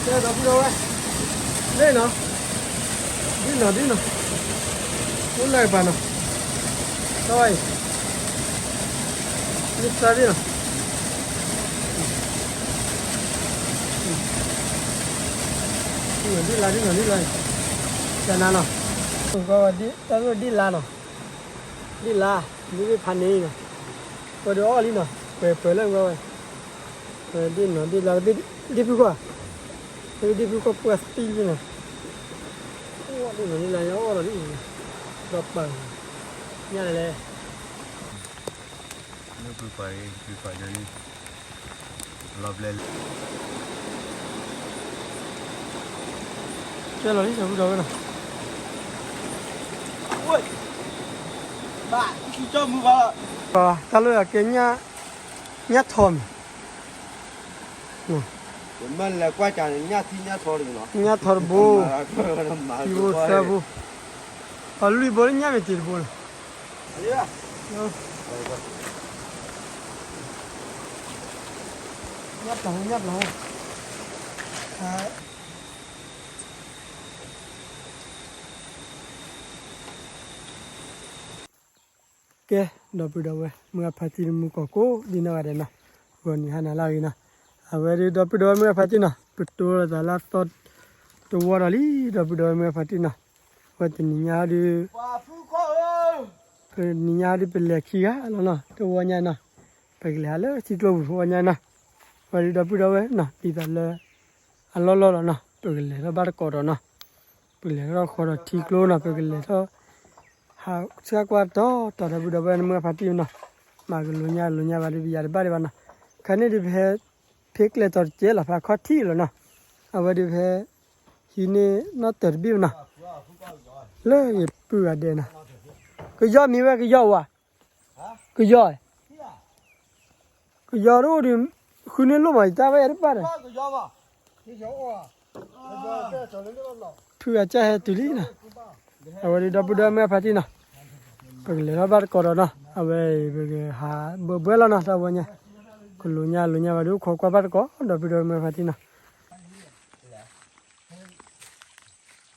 ကဲ ဒီပုၢ်ဒီဝဲၢ်, န့ၣ်နီၤ, ဒ်နီၤဒ်နီၤ, အိၣ်လၢကပၤနီၤ, တၢ်ဝဲအံၤ, မ့ၢ်သၢဘ့ၣ်နီၤ, ဒ်လါဒ်နီၤဒ်လါ, ကနၤနီၤ, တၢ်ဒ်လါနီၤ, ဒ်လါ, ဒ်ဘ့ၣ်ဖးန့ၣ်နီၤ, ပှၤဒုးအီၣ်လံနီၤ, ပှဲၤပှဲၤလၢဝဲဝဲ, ဒ်နီၤဒ်လါ, ဒ်ဖုခိၣ်, ဒ်ဖုခိၣ်ပှၤသံလံနီၤ, ဒ်နီၤဒ်လါ အီၣ်လီၤဒ်, ဒီးပၢ်, ညါလဲၣ်လဲၣ်, လၢပှၤပှၤအံၤ ပှၤပှၤညါန့ၣ်, လီၤဘျဲၣ်လံ, ကဲလီၤလံ ဒီပုၢ်ဒီဝဲၢ်နီၤ, တၢ်လၢအကဲ ညၣ်ထီမး, ညၣ်ထီတဘိ, ခံဘိသၢဘိ, အလွံၢ်ဘိလၢညၣ်မ့ၢ်တ့ၢ်တဘိနီၤ, ညၣ်ပျၢ်ညၣ်ပျၢ်, ကဲ ဒီပုၢ်ဒီဝဲၢ် မုၢ်ဂၢ်ဖါတံၢ်တမူကီၢ်ကိးဒ်နီၢ်ဂၤဒဲးနီၤ, ဂီၤနံၤဟါနၤလၢအဂ့ၤနီၤ, အဝဲဒ်ဒီပုၢ်ဒီဝဲၢ်မုၢ်ဂၢ်ဖါတံၢ်နီၤ, ပတိၢ်လိာ်သးလၢအသီတဝီဒီးလံ, ဒီပုၢ်ဒီဝဲၢ်မုၢ်ဂၢ်ဖါတံၢ်နီၤ, ဝဲတနံၤညါဒုး, တနံၤညါဒုးပလဲၤခံဂၤလီၤနီၤ, တဝီညါနီၤ, ပကလဲၤဟးလၢထံကျိပူၤတဝီညါနီၤ, ဝဲဒ်ဒီပုၢ်ဒီဝဲၢ်နီၤ, ဒ်သိးလၢ အလီၢ်လီၢ်လီၤနီၤ, ပကလဲၤထီၣ်ဘၣ်တကိးဒီးနီၤ, ပကလဲၤထီၣ်ဃီဒီးထံကျိနီၤ, ပကလဲၤထီၣ် ဟးဆှၢကွၢ်တီတီ ဒီပုၢ်ဒီဝဲၢ်မုၢ်ဂၢ်ဖါတံၢ်နီၤ, မၤကလိညါလိညါဘၣ်ဒ်ပယၤတဘၣ်ဒံးဘၣ်နီၤ, ခါန့ၣ်ဒုးပဟဲ ဖ့ကျဲၤတီၤတကဲလီၤ ဖးခီထံၣ်လီၤနီၤ, အဝဲဒုးပဟဲ ဟံးန့ၢ်နီၣ်တၢၤတဘ့ၣ်နီၤ, လၢယပုၢ်ဂၤဒဲးနီၤ, ကယီမံၤဝဲကယီဝဲ, ကယီ ကယီတအိၣ်ဒီး ဃုန့ၢ်လိၣ်မး ယတၢ်ဝဲတဘၣ်ဒီး, ဖုအကၢ်ဟဲတုၤလံနီၤ, အဝဲဒုးဒီပုၢ်ဒီဝဲၢ်မုၢ်ဂၢ်ဖါတံၢ်နီၤ, ပကလဲၤထီၣ်ဘၣ်တကိးဒီးနီၤ, အဝဲပကဟးဘၢဘှဲလီၤနီၤ, တၢ်ဝဲညါ, ကလိညါလိညါဘၣ်ဒုးခိးကွၢ်ဘၣ်တကိး ဒီပုၢ်ဒီဝဲၢ်မုၢ်ဂၢ်ဖါတံၢ်နီၤ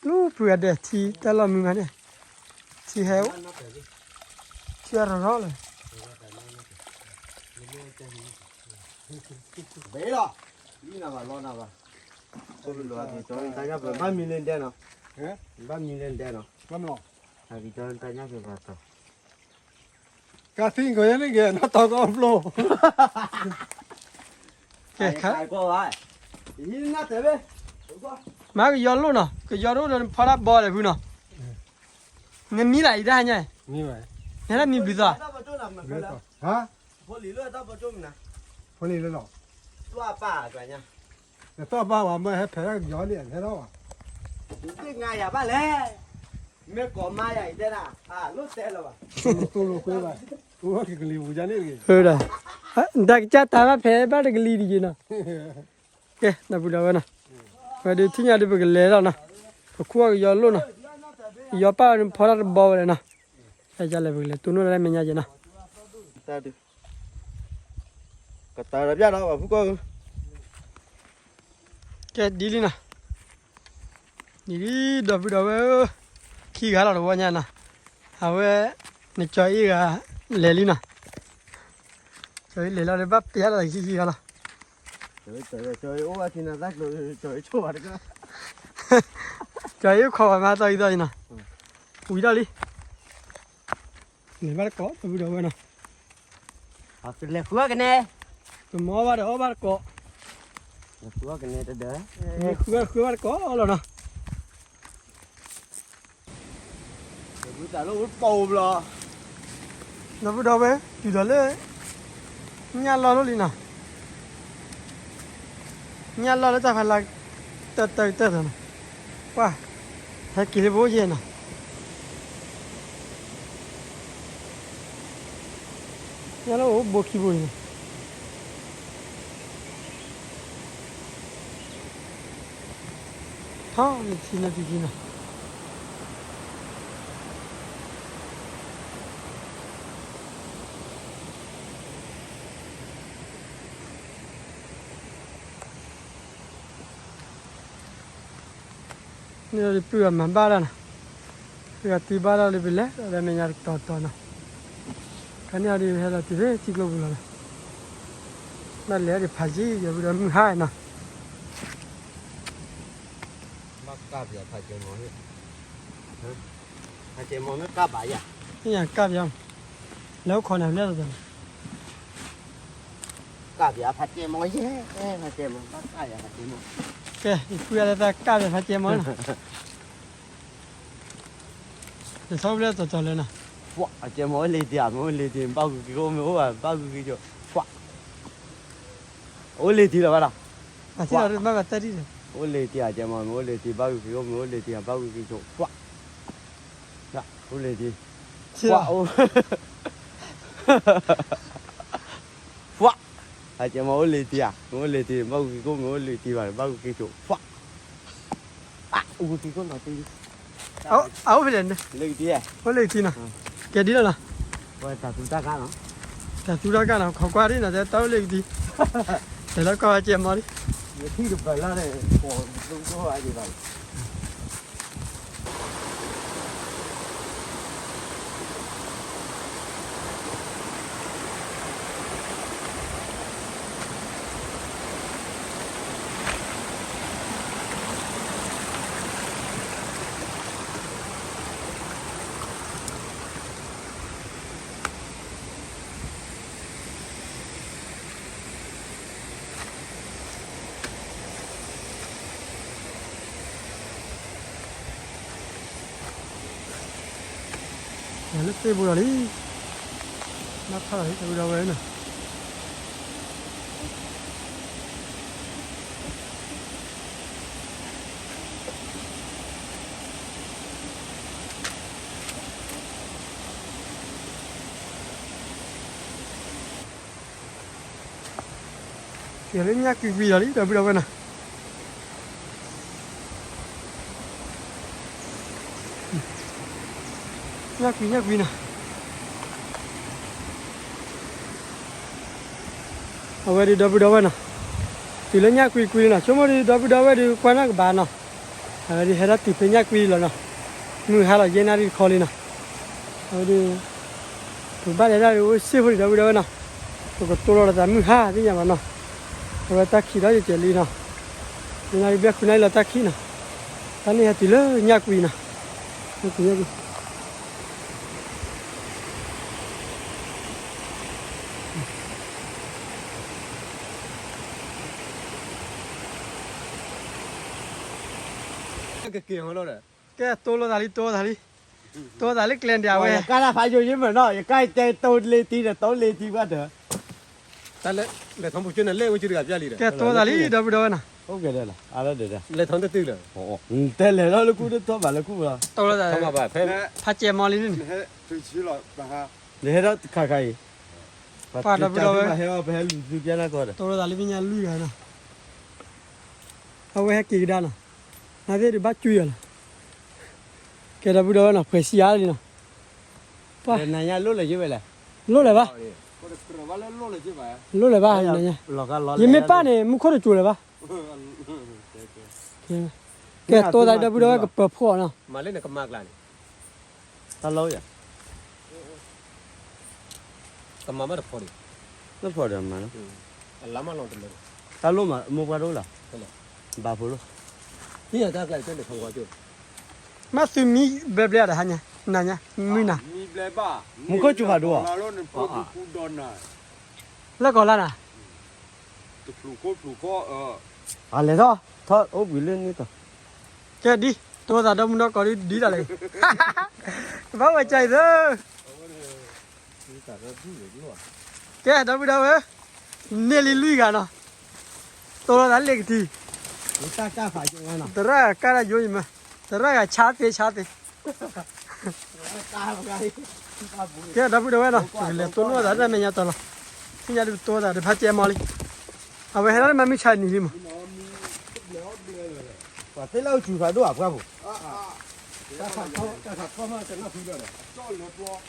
လူၤဖုအဒဲး ထံတၢ်လီၢ်မံမးန့ၣ်, ထံဟဲ, ထံအရီၤရီၤလၢ, ဘဲလီၤ, လီၤနၤဘၣ်, ဘၣ်မံလၢဒဲနီၤ, ဘၣ်မံလၢဒဲနီၤ, ကၢ်သံကီးယဲန့ၣ်ကဲ နီၢ်တီကီၢ်ဖျိ ကဲခါ, မ့ၢ်ကယီလိၣ်နီၤ, ကယီတအိၣ်ဒီးနဖီတၢ်ဘီလဲၣ်ဖုနီၤ, နမံလၢအံၤတၢ်ဟါညါ, နဟဲလၢမံဘျုးသီ, ဖိလံၤလၢ, နသီၣ်ပၢ်ဝဲမ့ၢ်ဟဲဖဲးတၢ်ကယီန့ၣ် ဟဲလီၤဘၣ်, မ့ၢ်ကိးမါယၤအံၤတဲဒၣ်, မ့ၢ်ကိးမါယၤအံၤတဲဒၣ်, လိၣ်တဲလၢၤဘၣ်, သိၣ်လိာ်ကွဲဘၣ်, အိၣ်ကကလံၤပူၤယါန့ၣ်တဂ့ၤ, တၢ်ကစၢ်တၢ်ဘၣ်ဖဲးဘၣ်တကလံၤတက့ၤနီၤ, ကဲ ဒီပုၢ်ဒီဝဲၢ်နီၤ, ဝဲဒုးထံၣ်ညါဒုးပကလဲၤလီၤနီၤ, ပခူၣ်အီၣ်ကယီလိၣ်နီၤ, ကယီပၢ်ဝဲဒုးဖီတၢ်တဘီဝဲလဲၣ်နီၤ, ကလဲၤပကလဲၤတူၢ်နီၣ်လၢမဲာ်ညါက့ၤနီၤ ကတၢၢ်ဒီးပျၢ်ဒီး ပှၤဖုကီၢ်ဧၢ, ကဲဒ်လံနီၤ, ဒ်လံ ဒီပုၢ်ဒီဝဲၢ်ဧၢ, ခံဂၤလီၤတဝီညါနီၤ, အဝဲ နကၠီအ့ၣ်ဂၤလဲၤလံနီၤ, ကၠီအ့ၣ်လဲၤလီၤဒီးဘၣ်ပျၢ်လီၤခံခံဂၤလီၤ, ကၠီအ့ၣ်ခိးပှၤမၤသီအံၤသီအံၤနီၤ, ဝံၤထီၣ်လံ လဲၤဘၣ်တကိး ဒီပုၢ်ဒီဝဲၢ်နီၤ, လဲၤဃုအီၣ်ကနဲ, တမၤဘၣ်ဒီးအီၣ်ဘၣ်တကိး, လဲၤဃုအီၣ်ကနဲတဒၢ, လဲၤဃုအီၣ်ဃုဘၣ်တကိးလီၤနီၤ, ဒီပုၢ်ဒီဝဲၢ် တုၤဒီးလၢ ညၣ်လီၢ်လိၣ်လံနီၤ, ညၣ်လီၢ်လၢတၢ်ဖးလၢ် တၢၢ်တၢၢ်တၢၢ်နီၤ, ပှၢ် ဟဲက့ၤလၢပအိၣ်ယဲၢ်နီၤ, ညၣ်လီၢ်အိၣ်ဘိခံဘိအံၤနီၤ ထီၣ်လၢထံန့ၣ်တက့ၢ်နီၤ. န့ၣ်ဒီးပုၢ်အမၤဘၣ်ဒၣ်နီၤ, ပုၢ်အတံၢ်ဘၣ်ဒၣ်လၢပလဲၤဒီးမဲာ်ညါတတီၤတီၤနီၤ, ခါန့ၣ်အီၤဒီးဟဲလီၤတုၤလၢထံကျိပူၤလီၤနီၤ, ဘၣ်လဲၤဒီးဖးယံၤ ဒီပုၢ်ဒီဝဲၢ်မုၢ်ဟါနီၤ, ဘၣ်ကၢ်ပယီၤဖးကဲမီၤ, ဖးကဲမီၤမ့ၢ်ကၢ်ဘၣ်ယၤ, မ့ၢ်ယၤကၢ်ပယီၤ, လဲၤအိၣ်ခိးနၤဖဲလဲၣ်တတီၤနီၤ ကၢ်ပယီၤဖးကဲမီၤယဲ, ဖးကဲမီၤ ဘၣ်ကၢ်ယၤဖးကဲမီၤ, ကဲ ယပုၢ်အလၢတၢ်ကၢ်ပယီၤဖးကဲမီၤနီၤ, နထီၣ်ဖဲလဲၣ်တတီၤလၢနီၤ, ပှၤ ဖးကဲမီၤအိၣ်လ့ၤတံၢ်ဧါ, မ့ၢ်အိၣ်လ့ၤတံၢ် ဘၣ်ဂုာ်က့ၤခိၣ် မ့ၢ်အိၣ်ဘၣ် ဘၣ်ဂုာ်က့ၤဆိး, ပှၤ အိၣ်လ့ၤတံၢ်လီၤဘၣ်ဒီး, အိၣ်လ့ၤတံၢ်ဧါ ကဲမီၤ မ့ၢ်အိၣ်လ့ၤတံၢ် ဘၣ်ဂုာ်က့ၤခိၣ် မ့ၢ်အိၣ်လ့ၤတံၢ် ဘၣ်ဂုာ်က့ၤဆိး, ပှၤ အိၣ်လ့ၤတံၢ်, ပှၤ ဖးကဲမီၤအိၣ်လ့ၤတံၢ်ဧါ, မ့ၢ်အိၣ်လ့ၤတံၢ် ဘၣ်ဂုာ်က့ၤခိၣ် မ့ၢ်အိၣ်လ့ၤတံၢ်ဘၣ်ဒီး ဘၣ်ဂုာ်က့ၤဆိး, ပှၤ အအိၣ်ဖဲလဲၣ်န့ၣ်, လ့ၤကတံၢ်, အိၣ်လ့ၤကတံၢ်နီၤ, ကဲဒ်လီၤနီၤ, တၢ်သူတၢ်ကၢ်နီၤ, တၢ်သူတၢ်ကၢ်နီၤ ခိးကွၢ်ဒ်နီၤ တဲတၢ်အိၣ်လ့ၤကတံၢ်, တဲလၢကီၢ်ဖးကဲမီၤလံ လၢသ့ၣ်ပူၤဒီးလံ, ဘၣ်ဖးလီၤလံ ဒီပုၢ်ဒီဝဲၢ်နီၤ. ကဲလၢညၣ်ကွံကွံဒီးလံ ဒီပုၢ်ဒီဝဲၢ်နီၤ. ညၣ်ကွံညၣ်ကွံနီၤ. အဝဲဒုးဒီပုၢ်ဒီဝဲၢ်နီၤ, တုၤလၢညၣ်ကွံကွံလံနီၤ, ဆိကမိၣ်ဒုး ဒီပုၢ်ဒီဝဲၢ်ဒုး ကွၢ်နီၣ်ကဘၣ်နီၤ. အဝဲဒုးဟဲထီၣ်တုၤဖဲညၣ်ကွံလီၤနီၤ, မုၢ်ဟါလီၤ ယဲၢ်နၣ်ရံၣ်တခီလံနီၤ. အဝဲဒုး ပဘၣ်လဲၤဒၣ်ဒုးအိၣ်စ့ၢ်ဖိဒံး ဒီပုၢ်ဒီဝဲၢ်နီၤ, ပကတိၢ်လီၤဒီးသးမုၢ်ဟါသ့ၣ်ညါဘၣ်နီၤ. အဝဲတၢ်ခံးဒီးယကဲးလံနီၤ, ယဲၢ်နၣ်ရံၣ်ဘျဲၣ်ဃုနၣ်ရံၣ်လီၤတၢ်ခံးနီၤ. တၢ်န့ၣ်ဟဲတုၤလၢညၣ်ကွံနီၤ, ညၣ်ကွံညၣ်ကွံ. ကဲ တိၢ်လိာ်သးလံ တိၢ်လိာ်သးလံ, တိၢ်လိာ်သးလၢကျဲဒၣ်ဝဲ, ယကါတၢ်ဖးယိာ်ယမ့ၢ်နီၤ, ယကါတဲတိၢ်လ့ၤတံၢ်ဒီးတိၢ်လ့ၤတံၢ်ဘၣ်ဒီး တၢ်လၢလဲၤထီၣ်ပူၤကၠိန့ၣ် လဲၤဝဲကၠိတဂၤပျၢ်လံဒီး, ကဲတိၢ်လိာ်သးလံ ဒီပုၢ်ဒီဝဲၢ်နီၤ, လဲၤထီၣ်တတုၤလၢၤ, လဲၤထီၣ်တတုၤလၢၤ, တဲလဲၤထီၣ်လၢကူတထီၣ်ဘၣ်လၢကူလီၤ, ဖးကဲမီၤလံန့ၣ်, နဟဲထီၣ်ခါခါအံၤ, ပှၤဒီပုၢ်ဒီဝဲၢ်, ဟဲပဟဲလူၤသုပျၢ်နၢ်ကီဒီး တိၢ်လိာ်သးလံ ပညါလွံၢ်ဂၤနီၤ, အဝဲဟဲက့ၤကဒါနီၤ, နသ့ၣ်ဒုးဘၣ်ကွံာ်အီၤလီၤ. ကဲဒီပုၢ်ဒီဝဲၢ်နီၤ, ဖှဲးဆံးအါလံနီၤ, ပှၤ နညါလိၣ်လဲၤယ့ၢ်ဝဲလဲၣ်, လိၣ်လဲၤဘၣ်, လိၣ်လဲၤဘၣ်, ယမ့ၢ်ပၢ်န့ၣ် မူခိၣ်တစိၤလၢၤဘၣ်. ကဲတိၢ်သးဒီပုၢ်ဒီဝဲၢ် ကပၢၤဖှီၣ်နီၤ, မၤလၢနကမၤကျါန့ၣ်, တၢ်လီၤယၤ, ကမၤဘၣ်တဖီဒံး, တဖီဒီးမၤလီၤ, အလါမၢ်လီၤတလၢ, တၢ်လိၣ်မး မိၢ်ပှၢ်တအိၣ်လီၤ, ဘၣ်ဖိလိၣ်, မ့ၢ်သုမံဘျဲဘျဲဒီးဟါညါ, နၤညါ, မုၢ်နၤ, မူခိၣ်စူၤဖးဒိၣ်, လၢကီၢ်လၢ်နၤ, အလဲၤထီၣ် ထီၣ်အိၣ်ဘှံးလၢန့ၣ်တီၤ, ကဲဒ်, တိၢ်သးဒီမုၢ်ဒီကိးဒ်ဒ်တၢ်လဲၣ်, ဘၣ်ဝဲကၢ်အံၤသၢ ကဲဒီပုၢ်ဒီဝဲၢ်, န့ၢ်လံလွံၢ်ဂၤနီၤ, တိၢ်လိာ်သးလ့ၤကတံၢ်, သရၣ်ကါတၢ်ယိယမၤ, သရၣ်ဂၤဆါသ့ဆါသ့, ကဲဒီပုၢ်ဒီဝဲၢ်နီၤ, ပကလဲၤတိၢ်နီၣ်သးတၢ်မဲာ်ညါတီၤလီၤ, သ့ၣ်ညါဒုးတိၢ်သးဒီးဖးကဲမီၤလံ, အဝဲဟဲလၢမၤမုၢ်ဆါနံၤလံမး ပှၤသ့ၣ်လၢအစူၤဖးဒိၣ်အပှၢ်ပူၤ,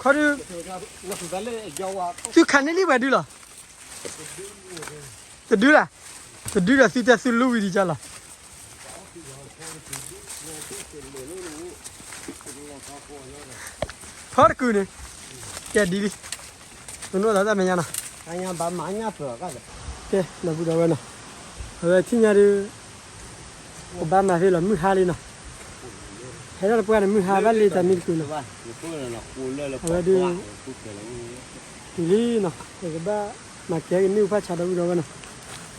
ခီဒုး, သုခးန့ၢ်လံပှဲၤဒုလီၤ, တဒုလၢ်, တဒုဒီးသုတဲသုလူဝံၤဒံးကလီၤ, ထီတကုာ်န့ၣ်, ကဲဒ်လံ, ပနီၢ်သးတၢ်မဲာ်ညါနီၤ, ကဲ ဒီပုၢ်ဒီဝဲၢ်နီၤ, အဝဲထံၣ်ညါဒီး ကဘၣ်မၤသ့လီၤ မုၢ်ဟါလံနီၤ, ဟဲထီၣ်တပှၢ်န့ၣ် မုၢ်ဟါဘၣ်လံတၢ်မံတကုာ်နီၤ, အဝဲဒုး တုၤလံနီၤ, ပကဘၣ်မၤကဲက့ၤမ့ၣ်အူဖးဆါ ဒီပုၢ်ဒီဝဲၢ်နီၤ,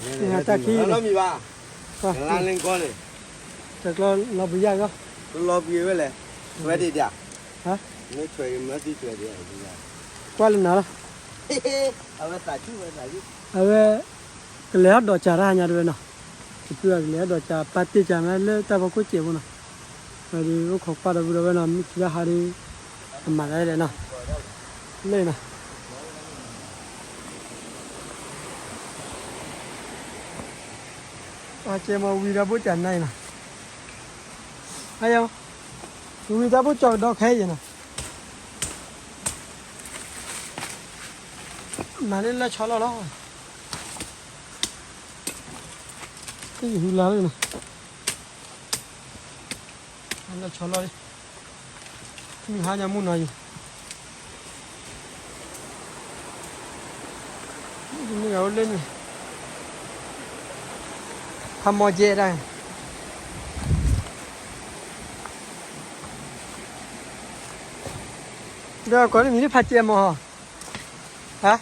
မုၢ်ဟါတၢ်ခံလီၤ, တကျီလီၤပယၣ်ဂီၢ်, လီၤပယၣ်ဝဲလဲၣ်, ဝဲဒၣ်ဒၣ်, ကွၢ်လၢနၤလီၤ, အဝဲ ကလဲၤဟီၣ်ဒီးစးတၢ်ဟါညါတဝဲနီၤ, ကပုၢ်အကလဲၤဟီၣ်ဒီးစး ပာ်တ့ၢ်စးမးလၢတၢ်ဖီခိၣ်စဲးဖိနီၤ, ဝဲဒုးအိၣ်ခိးကွၢ် ဒီပုၢ်ဒီဝဲၢ်နီၤ, မုၢ်ခံဘၣ်ဟါဒီး ကမၤသးဒ်လဲၣ်နီၤ, လၢနီၤ, ပှၤကဲမီၤဝံၤဒီးဘိၣ်စးနါအံၤနီၤ, အယီၤ, ဝံၤတၢ်ဘိၣ်ကၠီကဒီးခဲအံၤနီၤ, မၤလၢလၢဆီလီၤလီၤ, ဟူလါလၢနီၤ, လၢဆီလီၤလံ, မုၢ်ဟါညါမုၢ်နီၤအံၤ, မုၢ်ဂၤအိၣ်လၢန့ၣ်, ဖးမီၤကဲဒၣ်, ဒီးကိးနမံၤလၢဖးကဲမီၤ, ဟါ,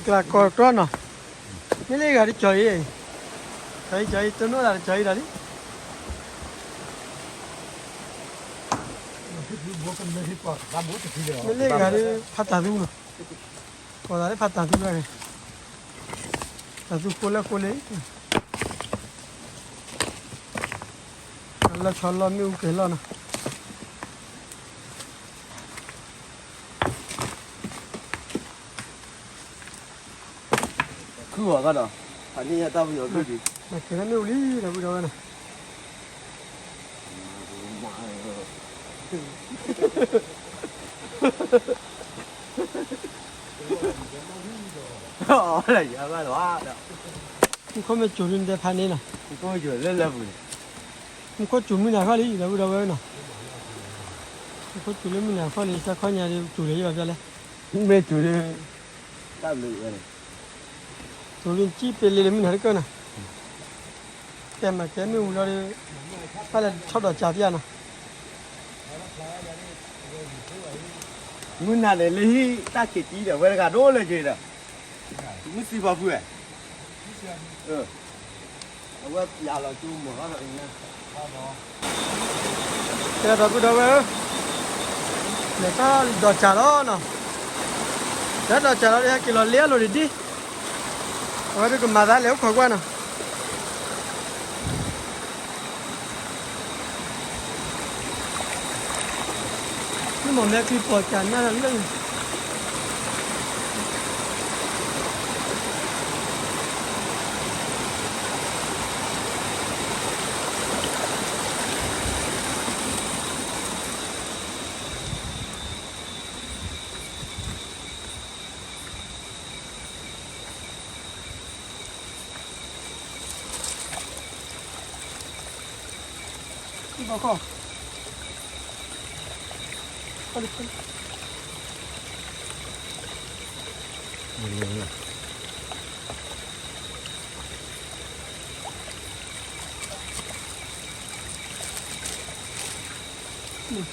ကျးကီၤတြီနီၤ, မ့ၢ်လၢဂၤတကၠီၤအံၤ, ကၠီၤအံၤ ကၠီၤအံၤ တနီၣ်သးတကၠီၤအံၤဒီးလံ, မ့ၢ်လၢဂၤဒီး ဖးတၢ်သူနီၤ, ကိးသးလၢဖးတၢ်သူလီၤ, တၢ်သူဃိလၢဃိလၢ, လၢဆီလီၤမ့ၣ်အူကဲၤလီၤနီၤ. ခုဂီၤကဒီး, ဖးန့ၢ်ယတၢ်ပယီၤဘ့ၣ်ဒံး, မၤကဲၤလၢမ့ၣ်အူလံ ဒီပုၢ်ဒီဝဲၢ်နီၤ. မူခိၣ်မ့ၢ်စူၤဒုးနတဲဖးန့ၢ်နီၤ, မူခိၣ်စူၤမုၢ်နၤခီလံ ဒီပုၢ်ဒီဝဲၢ်နီၤ, မူခိၣ်စူၤလၢမုၢ်နၤခီလံ တၢ်ခီညါဒီး စူၤလၢယဘၣ်ဖျါလဲၣ်, မ့ၢ်စူၤဒုး, တၢ်ဘျုးဝဲန့ၣ်, စူၤဒုးနကံၣ်ပ့ၤလ့လၢမုၢ်နၤတကၢၢ်နီၤ, ကဲမၤကဲမ့ၣ်အူလီၤဒီး, တၢ်လဲၤထီၣ်ဒီးကးပျၢ်နီၤ. မုၢ်နၤန့ၣ်လၢဟံၣ်တၢ်ခံးတံၢ်ဒီး ဝဲတဂၤဒိၣ်လၢက့ၤဒီး, မုၢ်သံပှၤဖုဝဲ, အဝဲပျၢ်လီၤကၠိမီၤထီၣ်ဒီး, ကဲဒီပုၢ်ဒီဝဲၢ်ဧၢ, လဲၤထီၣ်ဒီးကးလီၤနီၤ, လဲၤထီၣ်ဒီးကးလီၤဒီး ဟဲက့ၤလီၤလ့အလိၤဒံးဒံး, အဝဲဒုးကမၤသးလဲၤအိၣ်ခိးကွၢ်နီၤ. မ့ၢ်မၤမဲာ်ချံပီၤကးနၢ်လၢ ဘီခီၣ်,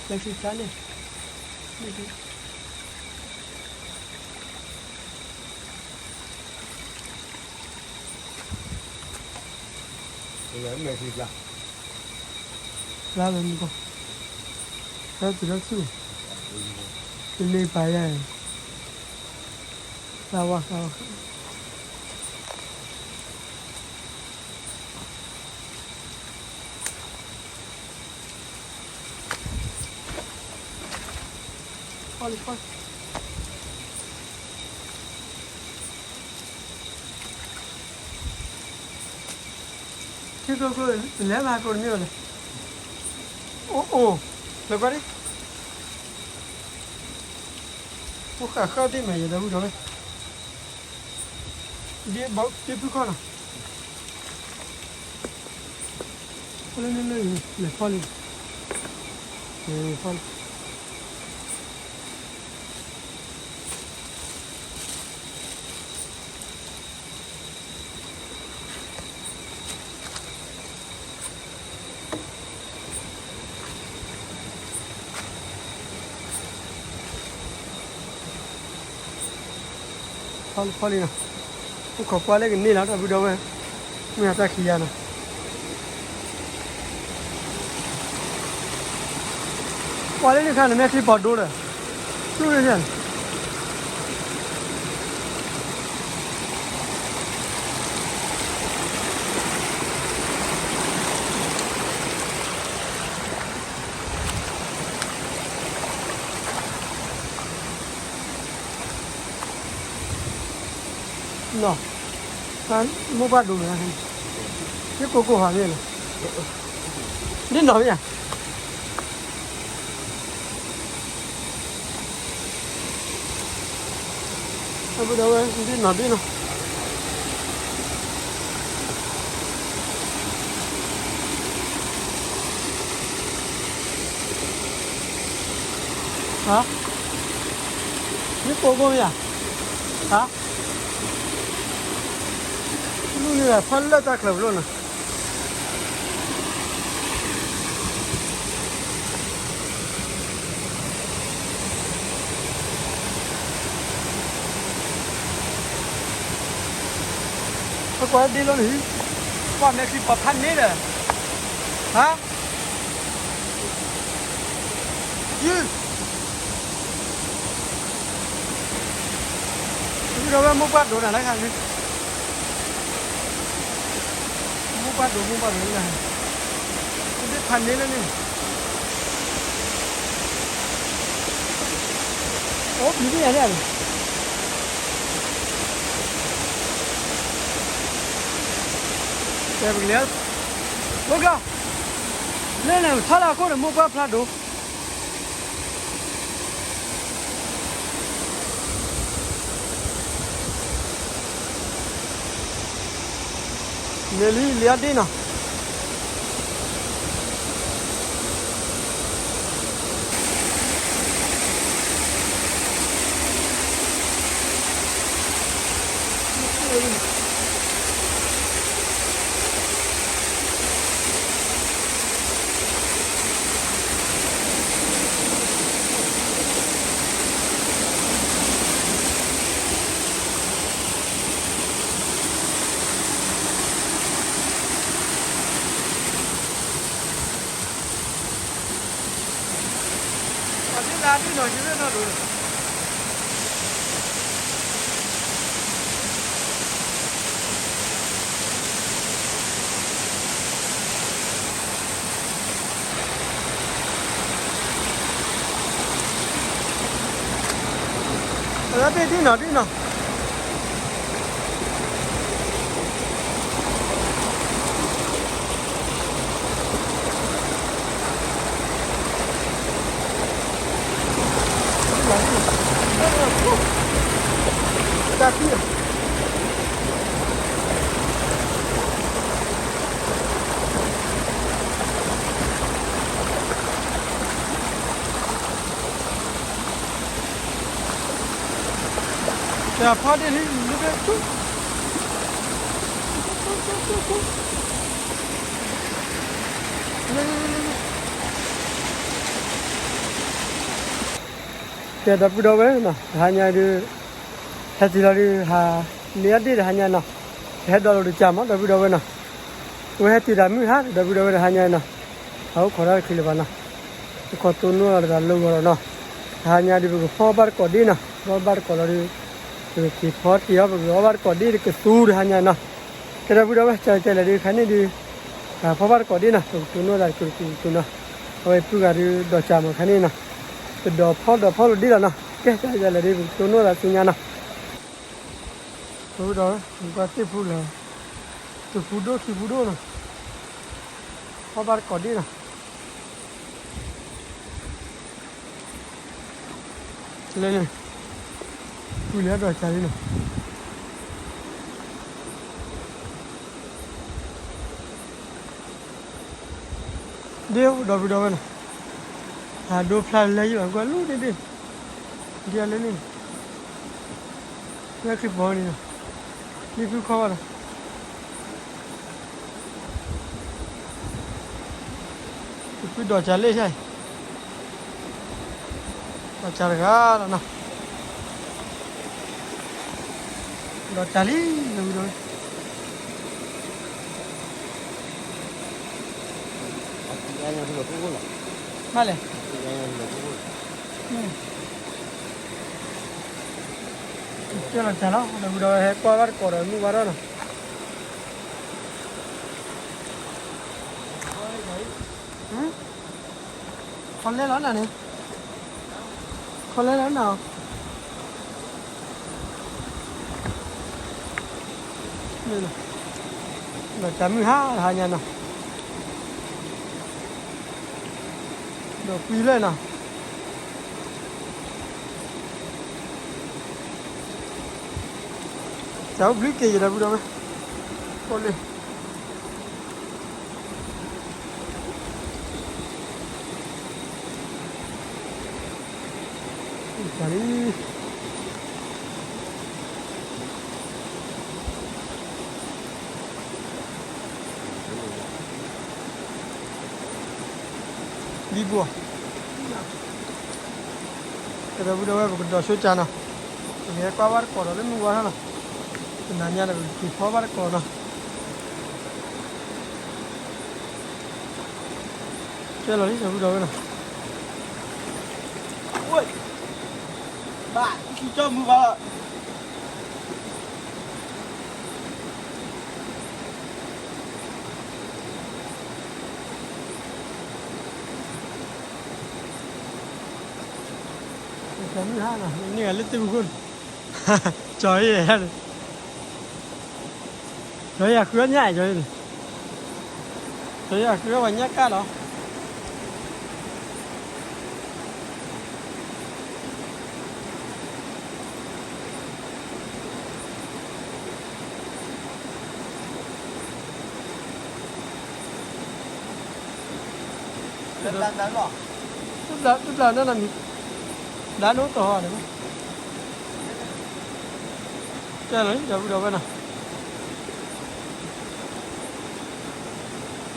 လဲၤဆူၣ်ဆါန့ၣ်, လဲၤမဲာ်ဆူၣ်ဆါ, ဖျါလၢမူကီၢ်, ဖဲတုၤလၢဆူၣ်, တလ့ပာ်ယါ, သးဝါသးဝါ ထံကျိကျိ လဲၤမၤကျိတမ့ၢ်ဘၣ်လဲၣ်, အိၣ်အိၣ်, လဲၤကွၢ်ဒံး, အိၣ်ဃာ်ဃာ်ဒံးမး ယဒီပုၢ်ဒီဝဲၢ်, ဒ်ဘၣ်ဒ်ဖုခီၣ်နီၤ. လၢလၢလၢ လဲၤဖီလံ, လဲၤဖီလံ. ဖီလံ ဖီလံနီၤ, အိၣ်ခိးကွၢ်လၢကန့ၢ်လီၤ ဒီပုၢ်ဒီဝဲၢ်, မ့ၢ်အတၢ်ခံးယၤနီၤ. ကွၢ်လၢန့ၣ်ခါန့ၣ် မ့ၢ်ထံပီၤဒိဒီး ကျိၣ်န့ၣ် နီၤ, မိၢ်ပှၢ်ဒိၣ်မး, ယကိၢ်ကိၢ်ဟးန့ၣ်လီၤ, ဒ်နီၤမ့ၢ်ဧါ. အဝဲဒၣ်ဝဲ ဒ်နီၤဒ်နီၤ. ဟါ, မ့ၢ်ကိၢ်ကိၢ်မ့ၢ်ဧါ, ဟါ, လူန့ၣ်ဖးလၢတၢ်ချၢပလိၣ်နီၤ. ပကွၢ်ဒ့လီၤန့ၣ်, ကွၢ်မဲာ်ချံပီၤဖးန့ၣ်ဒီး, ဟါ, ယုၢ်, ဒီးဝဲမိၢ်ပှၢ်ဒိၣ်နၤလၢခါန့ၣ်, မိၢ်ပှၢ်ဒိၣ် မိၢ်ပှၢ်ဒိၣ်လၢခါ, ဒ့ဖးန့ၣ်လၢန့ၣ်, အိၣ်ဘျုးဒ်ယၤန့ၣ်, တဲပကလဲၤ, အိၣ်ကျီ, လၢန့ၣ် ထီၣ်လၢအခိၣ်ဒီးမိၢ်ပှၢ်ဖျါဒိၣ် န့ၣ်လံ လံအီၣ်ဒ့ၣ်နီၤ. အဝဲသ့ၣ်ဒ်နီၤဒ်နီၤ. ကဲ ဖီဒ့ၣ်လံ လၢကဆူ ကဲ ဒီပုၢ်ဒီဝဲၢ်နီၤ, တဟါညါဒုး ဟဲတုၤလီၤဒုး ဟး လံအီၣ်ဒ့ၣ်တဟါညါနီၤ, ကဟဲဒိးလိာ်တကးမး ဒီပုၢ်ဒီဝဲၢ်နီၤ, အဝဲဟဲတုၤတၢ်မုၢ်ဟါ ဒီပုၢ်ဒီဝဲၢ်တဟါညါနီၤ, ဟးအိၣ်ခိးတၢ်တချုးလၢၤဘၣ်နီၤ, အိၣ်ခိးတိၢ်နီၣ်လီၤတဂၤလၢဂီၤဒီးနီၤ, တဟါညါဒုး ပကဖီဘၣ်တကိးဒ့ၣ်နီၤ, ဖီဘၣ်တကိးလီၤဒုး ပကက့ၤဖီတက့ၢ်အီၤ ပကအီၣ်ဘၣ်တကိးဒ့ၣ်တကသူတဟါညါနီၤ, ကဲ ဒီပုၢ်ဒီဝဲၢ် ကၢ်ကၢ်လဲၣ်ဒုး ခါန့ၣ်ဒုး ဖီဘၣ်တကိးဒ့ၣ်နီၤ ပကတိၢ်နီၣ်သးတကသူတကသူနီၤ, အဝဲပုၢ်ဂၤဒုး ဒိးကးမးခါန့ၣ်နီၤ, တဒိးဖီဒိးဖီလိာ်ဒ့ၣ်လီၤနီၤ, ကဲ ကၢ်ကၢ်လဲၣ်ဒုး ပကတိၢ်နီၣ်သးဆူညါနီၤ. ဒီး ပှၤသ့ၣ်ဖူလဲၣ်, တဖူဒိၣ်ခံဖူဒိၣ်နီၤ, ဖီဘၣ်တကိးဒ့ၣ်နီၤ, လဲၣ်န့ၣ်, ပုၢ်လဲၣ်ဒိးကးလံနီၤ. ဒ်ဒီပုၢ်ဒီဝဲၢ်နီၤ, အဒိဖျါလၢယဘၣ်ကွၢ်လူၤန့ၣ်ဒ်, ဒ်အလၢန့ၣ်, လၢခရံာ်ဖိန့ၣ်နီၤ, လံဖုခီဘၣ်နီၤ, ဖုဒီးစၢ်လၢဆၢအံၤ, ဒီးစၢ်တဂၤလီၤနီၤ, ဒီးစၢ်လံ, ဒီပုၢ်ဒီဝဲၢ် မ့ၢ်လဲၣ်, ကဲလီၤစၢ်လီၤ ဒီပုၢ်ဒီဝဲၢ် ဟဲကွၢ်ဘၣ်တကိးဒီးမုၢ်ဝါထီၣ်နီၤ, ခီလဲလီၤနၤန့ၣ်, ခီလဲလီၤနၤ, ဒီးစၢ်မုၢ်ဟါဟါညါနီၤ, ဒီးကွံာ်လၢနီၤ, စၢ်အိၣ်ဘျုးက့ၤယၤ ဒီပုၢ်ဒီဝဲၢ်, အိၣ်လၢ စၢ်လံ, ဒ်ဘိ, ဒီပုၢ်ဒီဝဲၢ် ပကဒီးဆိကၢ်နီၤ, ပကဟဲကွၢ်ဘၣ်တကိးဒီးလၢမုၢ်ဝါထီၣ်နီၤ, ပနၤညါဒီးပကက့ၤဖီဘၣ်တကိးနီၤ. ကဲလီၤလံ ဒီပုၢ်ဒီဝဲၢ်နီၤ, ဘၣ်ကံၢ်ကၠီမုၢ်ဘၣ်လီၤ. မုၢ်ဟါနီၤ န့ၢ်ဂၤလၢတၢ်မူခိၣ်န့ၣ်, ကၠီၤအံၤန့ၣ်, ကၠီၤအံၤအဃုအီၣ်ညၣ် ကၠီၤအံၤန့ၣ်, ကၠီၤအံၤအဃုအီၣ်ပှၤညၣ်ကၢ်လီၤ. တဘျီ တဘျီနၤနီၤမံၤ, ဘျီနအိၣ်တီၤဟီဒီး, ကဲလီၤ ဒီပုၢ်ဒီဝဲၢ်နီၤ,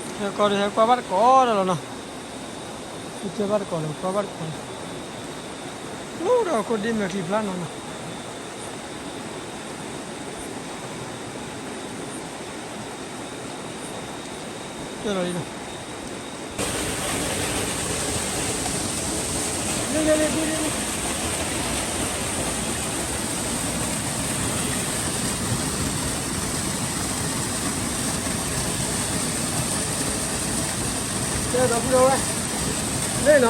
ဟဲကီးဒီးဟဲကွၢ်ဘၣ်တကိးဒီးလီၤနီၤ, ဟဲကၢဘၣ်တကိးလီၤ ကွၢ်ဘၣ်တကိးလီၤ, အိၣ်ဒီးခိၣ်ဒ့မဲာ်ချံဖျါနီၤနီၤ. ကဲလီၤလံနီၤ, ကဲဒီပုၢ်ဒီဝဲၢ်, လ့ၣ်နီၤ,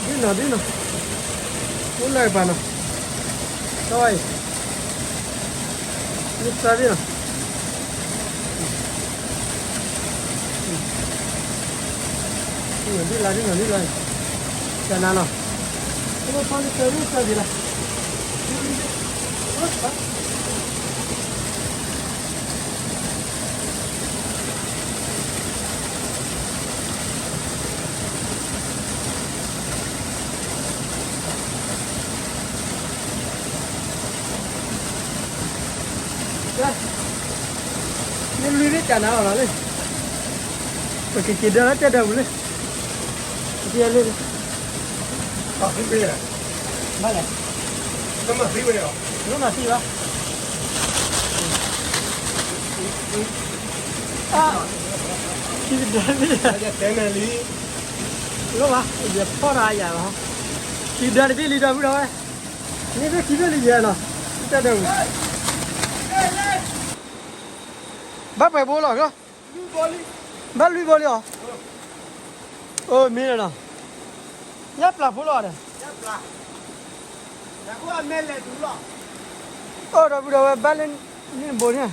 ဒ်နီၤဒ်နီၤ, အိၣ်လၢကပၤနီၤ, တၢ်ဝဲအံၤ, မ့ၢ်သၢဘ့ၣ်နီၤ, ဒ်လၢဒ်နီၤဒ်လၢ, ကနၤနီၤ, အိၣ်ဖီလၢသၢဘ့ၣ်သၢဘ့ၣ်လီၤ. မ့ၢ်လွံၢ်ဘ့ၣ်ကနၤအီၤလီၤလံ, ပကက့ၤဒၢလၢတဲဒၢပူၤလံ, ပက့ၤလံ, ဘၣ်လဲၣ်, မ့ၢ်မၤသံဘၣ်, ခံကဒၢဘ့ၣ်, လီၤဘၣ် ယဖီၣ်တၢ်ယၤလီၤ, ခံကဒၢတဘ့ၣ်လံဒီပုၢ်ဒီဝဲၢ်, န့ၣ်ဘ့ၣ်ခံဘ့ၣ်လံယဲလီၤ, တၢ်ဒၢပူၤ ဘၣ်ပှဲၤဘိလီၤ, ဘၣ်လွံၢ်ဘိလံအီၤ, အိၣ်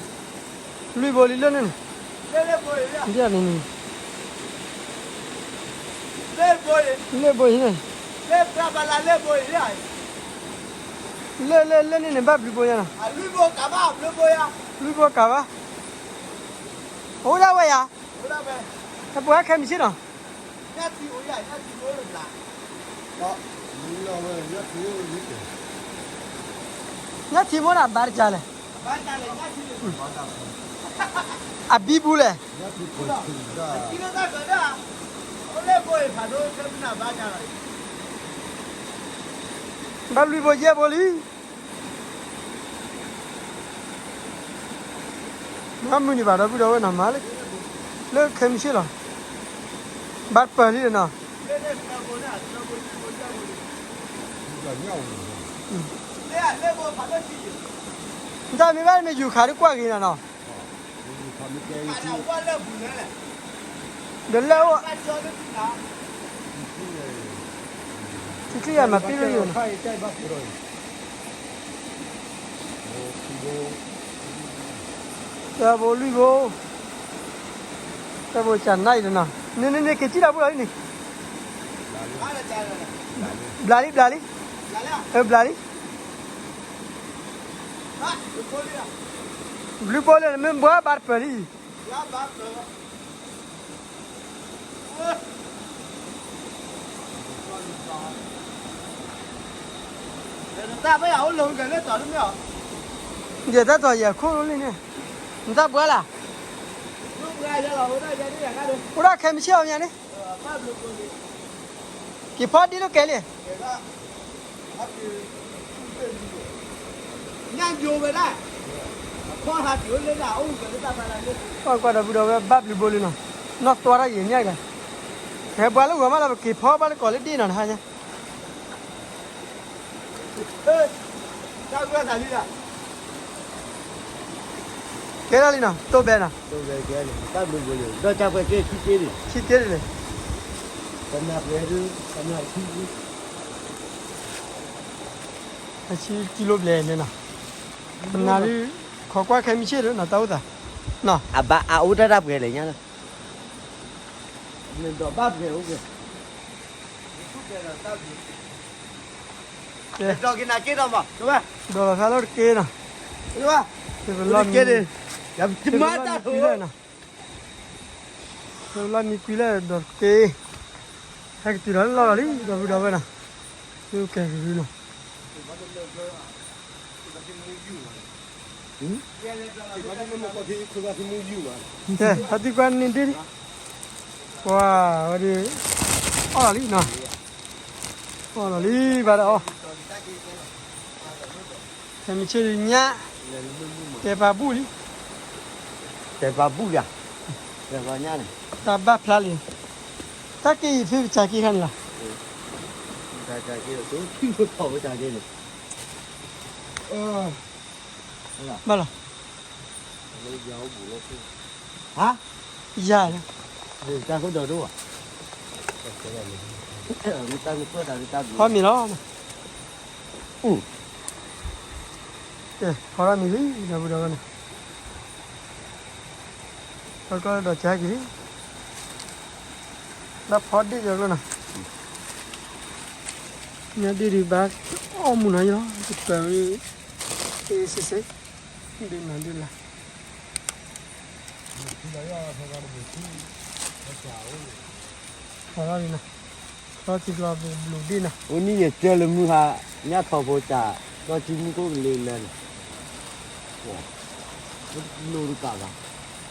မ့ၢ်လီၤနီၤ, ညၣ်ပျၢ်ဖိလီၤဒီး, အိၣ်ဒီပုၢ်ဒီဝဲၢ် ဘၣ်လၢန့ၣ်ဘိန့ၣ်, လွံၢ်ဘိလံလၢန့ၣ်န့ၣ်, ဒ်န့ၣ်န့ၣ်, လၢဘိအံၤန့ၣ်, လၢလၢလၢန့ၣ်န့ၣ် ဘၣ်ဘျုးဘိညါနီၤ, လွံၢ်ဘိကးဘၣ်, အိၣ်ဒၣ်ဝဲယၤ, ဟဲပှၤဟဲခဲမုၢ်ဆ့ၣ်နီၤ ညၣ်ထံမိၣ်န့ၣ် အဘါတကးလဲၣ်. အဘံဘူလဲၣ်. ဘၣ်လွံၢ်ဘိယဲၢ်ဘိလံ. မ့ၢ်မုၢ်န့ၣ်ဘၣ်ဒီပုၢ်ဒီဝဲၢ်နီၤ မၤလၢ လၢခဲမုၢ်ဆ့ၣ်လီၤ. ဘၣ်ပၢၤလံဒီးနီၤ. နတၢ်မ့ၢ်ဘၣ်မ့ၢ်ယူၤခးဒ်ကွၢ်ဂ့ၤနၤနီၤ. ဒီးလၢအိၣ် ထံချံယၤမၤပ့ၢ်လၢယိၤနီၤ. တၢ်ဘိလွံၢ်ဘိ, တၢ်ဘိကနၣ်အံၤဒီးနီၤ, န့ၣ်န့ၣ်န့ၣ် က့ၤစံၣ်တၢ်ဘိလီၤအံၤန့ၣ်, ဘျးလံ ဘျးလံ, ဘျးလံ, ဘျုးဘိလၢနမ့ၢ်ဘှါဘၣ်တပၢၤလံ. ယတၢ်ဘၣ်ယၤအိၣ်လၢကလဲၤတီၤတမ့ၢ်အီၤ, ယတၢ်တီၤယၤခိၣ်လိလံန့ၣ်, နတၢ်ဘှါလၢ်, အိၣ်ဒၣ်ခဲမုၢ်ဆ့ၣ်အီၤမ့ၢ်န့ၣ်, က့ၤဖီဒ့လိာ်ကဲလံ. ကွၢ်ကွၢ်ဒီပုၢ်ဒီဝဲၢ်ဘၣ်ဘျုးဘိလံနီၤ, နီၢ်သွါထီၣ်ယံာ်ညါကလဲၣ်, ကဟဲဘှါလၢဂီၤမးလီၤ ပက့ၤဖီဘၣ်လၢကီးလၢဒ့နီၤတဟါညါ ကဲထီၣ်လံနီၤ, တိၢ်ဘဲနီၤ, ဆံက့ဒ်လဲၣ်, အဆံကံလိဘျဲၣ်န့ၣ်နီၤ, ပနၤဒ် ခိးကွၢ်ခဲမုၢ်ဆ့ၣ်ဒီးနီၤ တၢ်အိၣ်သး, အဘၣ်အအိၣ်တၢ်တၢ်ပှဲၤလဲၣ်ညါလီၤ, နဒီးဘၣ်ပှဲၤအိၣ်ပှဲၤ ဒီးလီၤဖးလီၤတက့နီၤ, ပလီၢ်မံကွံလၢ်နီၤ, ပလီၢ်မံကွံလၢ်ဒီးတက့, ဟဲကတုၤဒီးလီၢ်လီၤလံ ဒီပုၢ်ဒီဝဲၢ်နီၤ, သုကဲကရူၢ်နီၤ ကဲ ဟဲသံကွၢ်န့ၢ်ဒ့ၣ်လံ, ပှၤဝဲဒၣ်, အီၣ်လီၤလံနီၤ, အီၣ်လီၤလံဘၣ်ဒီးအီၣ်, ခဲမုၢ်ဆ့ၣ်ညါ, တဲပာ်ဘူၣ်လံ, တဲပာ်ဘူၣ်ယၤ, တဲပာ်ညါန့ၣ်, တၢ်ဘၣ်ဖျါလံ, တၢ်က့ၤယံၤဖဲပစၢ်က့ၤခါန့ၣ်လီၤ, ပစၢ်က့ၤ, ဘၣ်လီၤ ဟါ, ယၤလီၤ, တၢ်ခိၣ်ဒီးဒိၣ်ဘၣ်, ဟီမ့ၤလီၤ, ကဲ ဟီထီၣ်မ့ၤလံ ဒီပုၢ်ဒီဝဲၢ်နီၤ, ဟီထီၣ်ဒီးကက့ၤလံ, ဒီးဖီဒ့ၣ်ယီၤကျိနီၤ, ညါဒ့ၣ်ဒုးဘၣ်အီၣ်မူနီၤယီၤ, တပၢၤဝဲ, စ့စ့, ဒ့ၣ်နီၤဒ့ၣ်လၢ ဟီထီၣ်လံနီၤ, ထီၣ်ထံကျီပဘျုးဒ့ၣ်နီၤ, အိၣ်နံၣ်ယဲၢ်ကၢလၢမုၢ်ဟါ, ညၣ်ထီၣ်ဖိကၢ်, ဒီးထံမူခိၣ်ကလ့လၢန့ၣ်, လိၣ်တကးဘၣ်,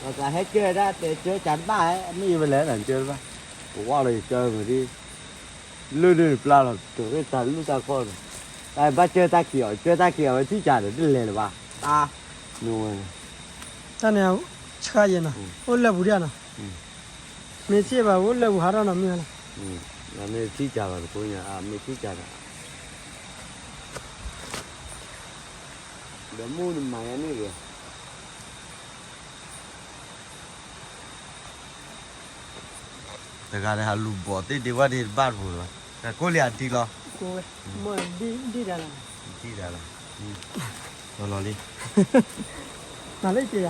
ဒီးကဟဲကၢဒၣ်တဲကၢကးတဘၣ်, မ့ၢ်ယဝဲလဲၣ်နကၢတဘၣ်, ပဝဲလီၤယကၢမ့ၢ်ဒ် လၢဒၢးပျၢ်လီၤ တရ့ၣ်တၢ်လူၢ်တၢ်ခီၣ်န့ၣ်, တၢ်ဘၣ်ကၢတၢ်ခံးအီၤ ကၢတၢ်ခံးအီၤဝဲထံၣ်ကးဒီးတလဲၤလၢၤဘၣ်, တၢ်, နဝဲ, တၢ်န့ၣ်, ဆှါယဲနီၤ, အိၣ်လၢပူၤဒၣ်နီၤ, မ့ၢ်စ့ၢ်ဘၣ်အိၣ်လၢပူၤဟးထီၣ်နီၤမ့ၢ်လီၤ, မ့ၢ်ထံၣ်ကးဘၣ်တကိးညါ မ့ၢ်ထံၣ်ကးဒီး ဒီးမူနမၤယၤန့ၣ်ဂ့ၤ, တဂၤန့ၣ်ဟးလူၤဘီးသ့ၣ်ဒ့ဝဲဒ့တဘၣ်တပူၤလီၤ, တၢ်ကိးလံအဒံလီၤ, ဒံဒၣ်လီၤ, လီၤလီၤလံ, မၤလၢက့ၤယၤ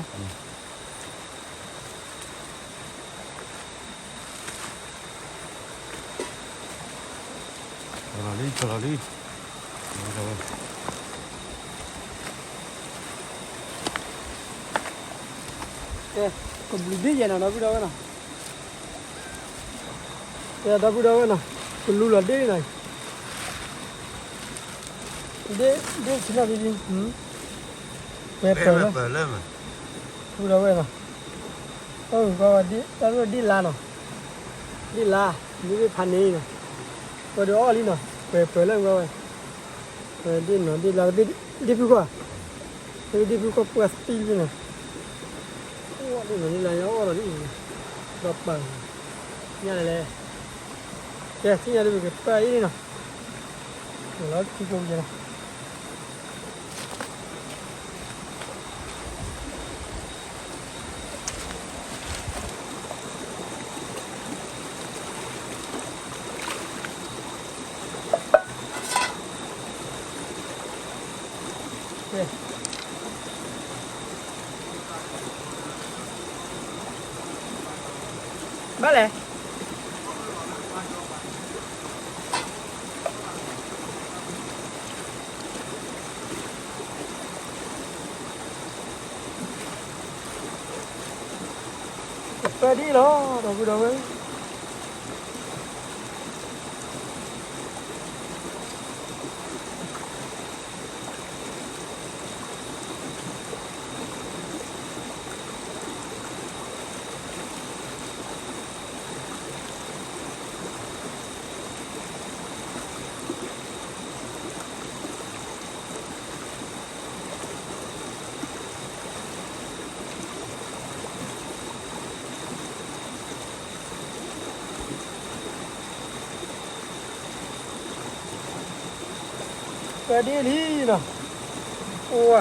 လီၤလံ လီၤလံ, ကဲ, ကဘျုးဒ့ၣ်ယဲနီၤ ဒီပုၢ်ဒီဝဲၢ်နီၤ, ဒီပုၢ်ဒီဝဲၢ်နီၤ, ကလူလီၤဒ့နီၤ, ဒ့ ဒ့ဆံနီၤဒ်, ပှဲၤပၢၢ်လၢ, ပုၢ်ဒီဝဲၢ်နီၤ, အၢ ကွၢ်ဝဲဒ် တၢ်ဒ့လါနီၤ, ဒ့လါ, ဒ့ဖးန့ၣ်နီၤ, ဝဲဒၣ်အီၣ်လံနီၤ, ပှဲၤပၢၢ်လၢကွၢ်ဝဲ ဒ့နီၤဒ့လါ, ဒ့ဖုခီၣ်, ဒ့ဖုခီၣ်ပှၢ်သံလံနီၤ, ဒ့နီၤဒ့လါ ယအီၣ်လီၤဒ်အံၤ, ဒီးပၢၢ်, ညါလဲၣ်လဲၣ်, ကဲ သ့ၣ်ညါဒ်ပကပၢၢ်အံၤနီၤ, လီၤခံကိးကဲနီၤ ဘၣ်လဲၣ်, ကပၢၢ်ဒ်အံၤလီၤ ဒီပုၢ်ဒီဝဲၢ်. ပှၤဒ့လံနီၤ, အိၣ်ဝဲ,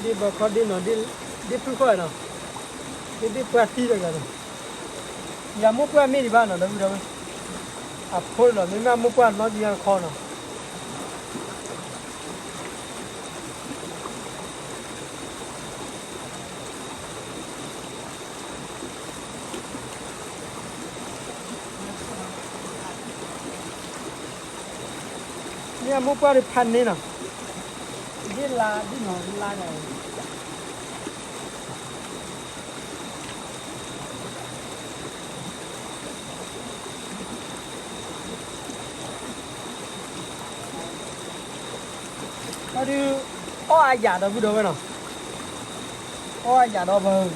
ဒ့ဘီခီဒ့နီၤ, ဒ့ဖုခီနီၤ, ဒ့ဒ့ပှၤသံတဂၤနီၤ, ယမိၢ်ပှၢ်မ့ၢ်ဒံးဘၣ်နီၤ ဒီပုၢ်ဒီဝဲၢ်, အဖိလီၤ မ့မ့ၢ်မိၢ်ပှၢ်နီၢ်ကံယါတခီနီၤ. မ့ၢ်အမိၢ်ပှၢ်ဒီးဖးန့ၢ်နီၤ, ဒ်လါဒ်နီၤလါန့ၣ် အဒုး, အီၣ်အယၤဒီပုၢ်ဒီဝဲၢ်နီၤ, အီၣ်အယၤဒီဘၢ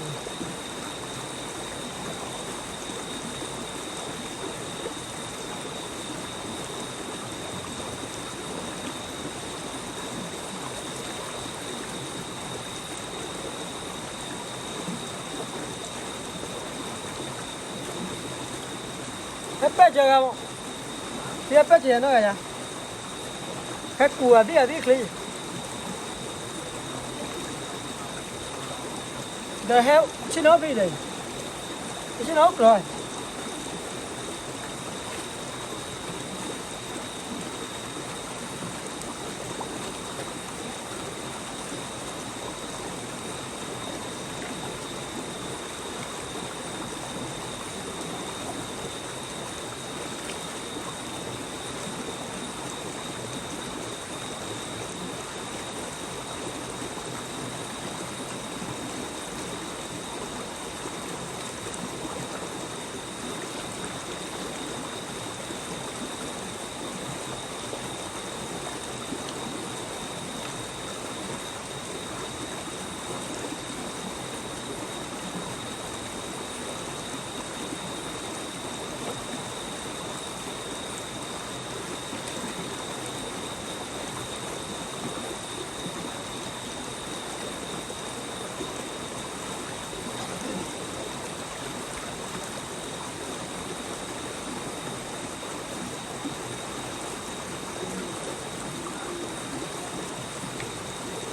ဟဲပၢၢ်စၢၤဂၤမး, ဟဲပၢၢ်စၢၤနီၢ်ဂၤယၤ, ဟဲကူၣ်အသံၣ်အသံၣ်ချ့, ဒီးဟဲဆ့ၣ်နီၤဖဲဒီး, ဟဲဆ့ၣ်နီၤအိၣ်ကျီၤ ပှၤဒ်ဂၤ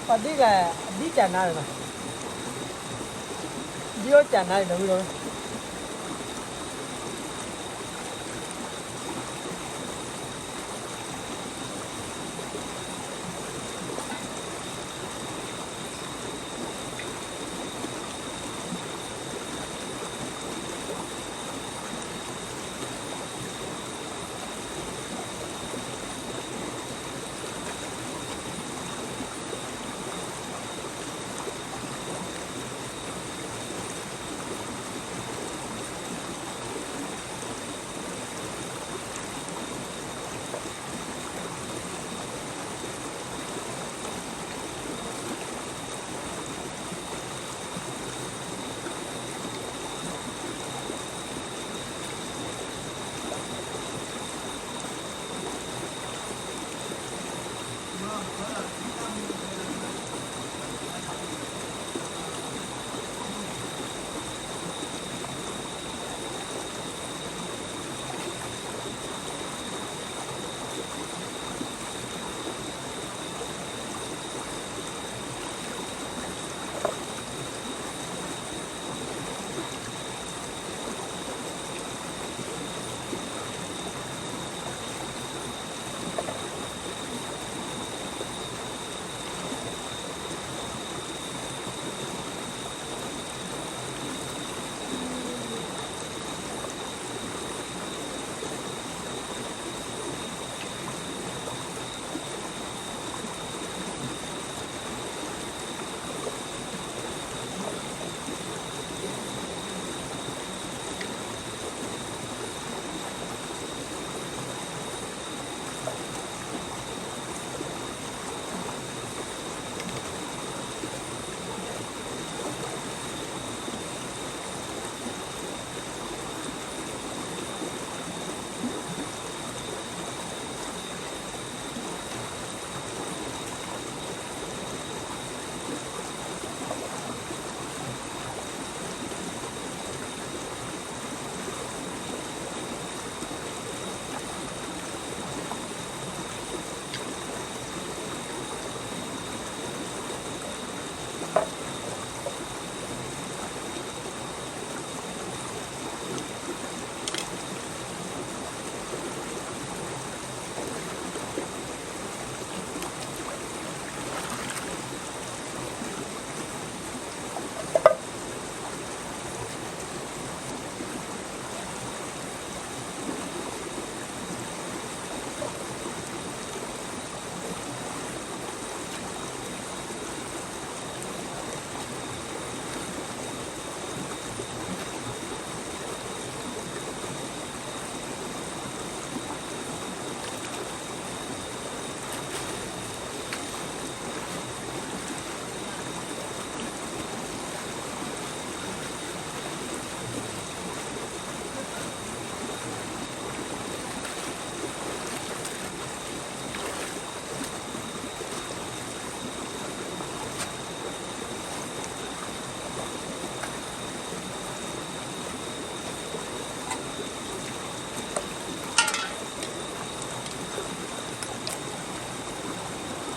အဒ်ကနၤလီၤ, ဒ်အိၣ်ကနၤလီၤဝံၤလီၤ. ပှၤဒ်ဂၤ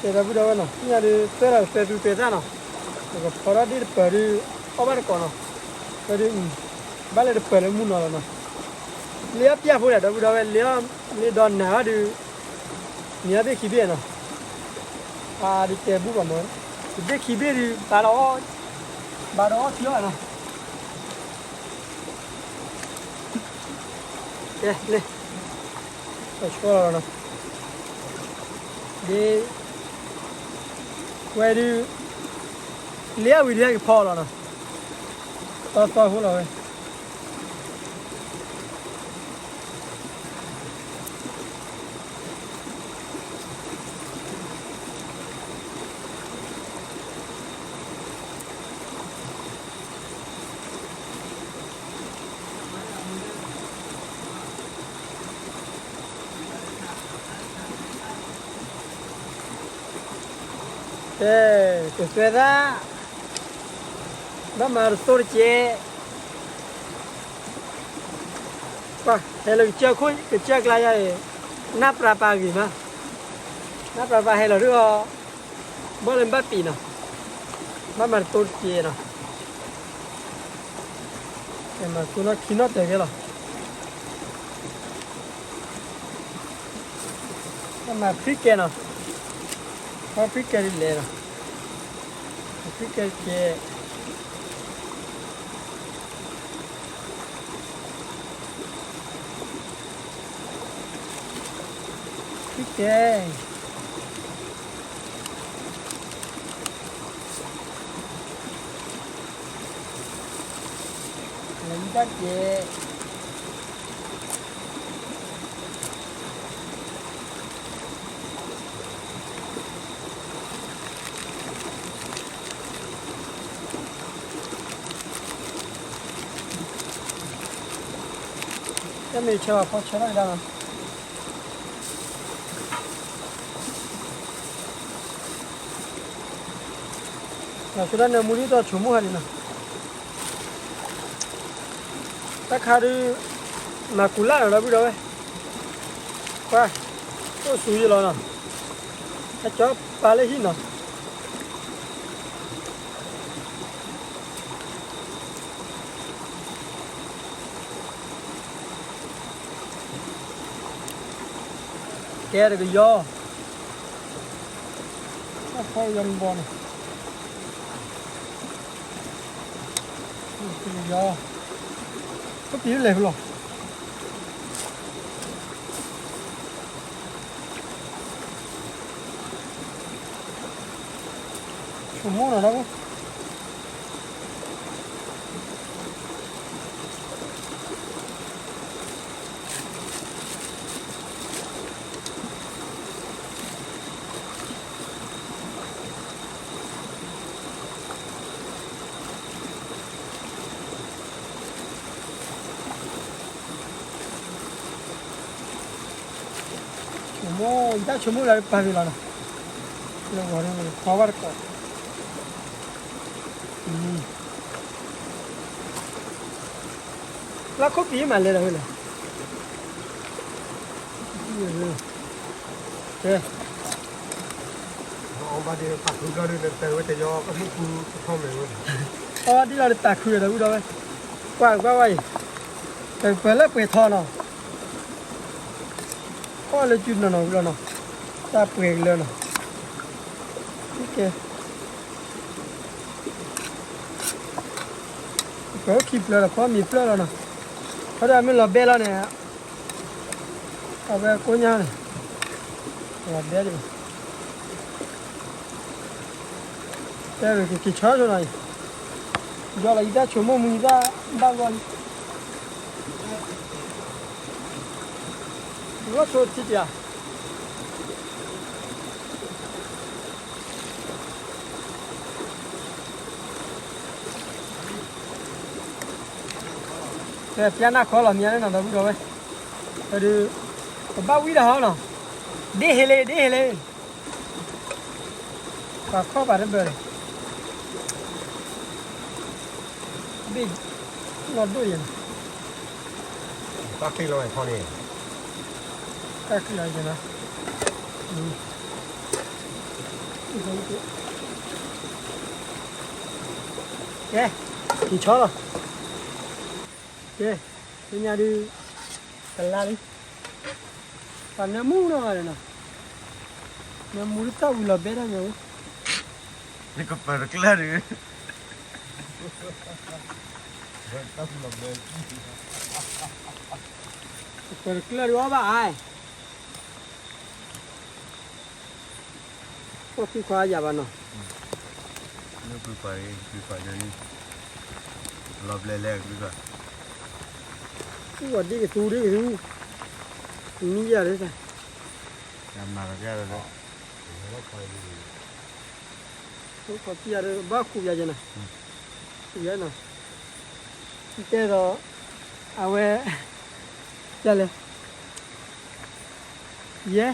ဒီပုၢ်ဒီဝဲၢ်နီၤ, သ့ၣ်ညါဒုး သွဲလီၤသွဲသူသွဲသၣ်နီၤ, ပကဖီထီၣ်ဒ့ၣ်တပၢၤဒုး အီၣ်ဘၣ်တကိးနီၤ, ဝဲဒုး ဘၣ်လၢတပၢၤလၢမုၢ်နီၤလီၤနီၤ, လ့အီၣ်ပျၢ်ဖိဒီး ဒီပုၢ်ဒီဝဲၢ် လ့အီၣ်လ့ဒီးနၤဘၣ်ဒုး မ့ၢ်အီၣ်ဘ့ၣ်ခံဘ့ၣ်နီၤ, အါဒုးတဲဘူၣ်ဘၣ်မး, တဘ့ၣ်ခံဘ့ၣ်ဒုး ဘၣ်ဒီးအီၣ်, ဘၣ်ဒီးအီၣ်ထံအီၣ်နီၤ, ကဲ လ့ ပဆှီလီၤနီၤ, ဒ် ဝဲဒုး လ့အဝံၤဒုးဟဲက့ၤဖီလီၤနီၤ, သီသီဖိလီၤဝဲ. ကဲ ကသွဲသၣ်, ဘၣ်မၤတသိတကဲး, ပှၤ ဟဲလၢကစၢၢ်ခိၣ် ကစၢၢ်ကျါယါအံၤ, နၢ်ပြၤပၤဂ့ၤမး, နၢ်ပြၤပၤဟဲလီၤဒုးအီၤ, ဘီၣ်လၢဘၣ်ပံးနီၤ, ဘၣ်မၤတသိတကဲးနီၤ, ကဲမၤကူနီၢ်ခံနီၢ်တၢၤကဲလီၤ. မၤဖံးကဲနီၤ, မၤဖံးကဲဒ်လဲၣ်နီၤ, မၤဖံးကဲကဲ, ဖံးကဲ လၢယတၢ်ကဲ, တၢ်မ့ၢ်ဆၢဘၣ်ဖီဆၢထီၣ်ကဒါနီၤ, နဆိဒၣ်နၢမူဒ်သိးဆိကမိၣ်ဟဲလံနီၤ, တၢ်ခါဒုး မၤကူၤလၢ်နီၤ ဒီပုၢ်ဒီဝဲၢ်, ပှၤ အိၣ်ဆူယလီၤနီၤ, အကၠီပာ်လၢဟံၣ်နီၤ. ကဲတကယီ, တၢ်ဖီယီမဘီန့ၣ်, တကယီ, ပပံၤလဲၤဖဲလီၤ. ဆိကမိၣ်နီၤ ဒီပုၢ် ဆိကမိၣ် ယတၢ်ဆိကမိၣ်လၢပာ်ဂ့ၤလီၤနီၤ, လၢဂီၤန့ၣ် ဖီဘၣ်တကိး, လၢခိၣ်ပံၤမးလဲၤဒီးဝဲလဲၣ်, ကဲ အီၣ်ဘၣ်ဒ်လီၤ တၢ်ခူကထီၣ်မဲာ်ဝဲ, အီၣ်ဘၣ်ဒ်လီၤဒီးတၢ်ခူဒီပုၢ်ဒီဝဲၢ်, ကွၢ်ကွၢ်ဝဲအံၤ, တပၢၤလၢပှဲၤထီနီၤ, အီၣ်လၢစုနီၤနီၤဝံၤလီၤနီၤ, တၢ်ပှဲၤကလၢနီၤ, ကဲ ပှဲၤအိၣ်ခံဖျၢၣ်ဒီး ဖီမ့ၤဖျၢၣ်လီၤနီၤ, ဖီဒီးမ့ၢ်လီၤဘဲလီၤန့ၣ် အဝဲကိညါန့ၣ်, လီၤဘဲဒံး, တဲဝဲက့ၤက့ၤဆီဆိနီၤအံၤ, ယီလီၤယတၢ်ဆိကမိၣ်မူယတၢ်ဘၣ်ဂီၢ်လံ, လီၤဆိထံတယၤ ပျၢ်နၢ်ခီလီၤမံၤန့ၣ်နီၤ ဒီပုၢ်ဒီဝဲၢ်, ဒီး ပဘၣ်ဝံတၢ်ဟီနီၤ, ဒ့ဟ့လ့ ဒ့ဟ့လ့, ပှၤခီၣ်ပှၤတဘၢၣ်န့ၣ်, ဘ့ၣ်လီၤဒိၣ်ယဲၢ်နီၤ, တၢ်ချံလီၤဝဲခီန့ၣ်, တၢ်ချံလီၤယဲၢ်နီၤ, ကဲ, ကံၤဆီလီၤ. ကဲ, သ့ၣ်ညါဒုး, ကလါလံ, ပှၤနၢမူနီၢ်ဂၤန့ၣ်နီၤ, နၢမူတၢ်ဝံၤလီၤဘဲဒၣ်ညါဝဲ, နကပၢၤတကျၢၢ်ဒုး, ကပၢၤတကျၢၢ်ဒုးအီၣ်ဘၣ်အါ ကွၢ်ဖုခွါယၤဘၣ်နီၤ, ကွၢ်ဖုခွါ, ကွၢ်ဖုခွါညါန့ၣ်, လီၤဘျဲလဲၣ်ကွၢ်ဖုခွါ, အိၣ်ဝဲဒ်ကသူဒ်ကသူ, မံယၤဒ်, မၤလီၤပျၢ်လီၤ, ခီပီယၤဒီး ဘၣ်ခူၣ်ပျၢ်ယဲနီၤ, ခူၣ်ပျၢ်နီၤ, တဲဒီး, အဝဲ, ယလဲၣ် ယဲ,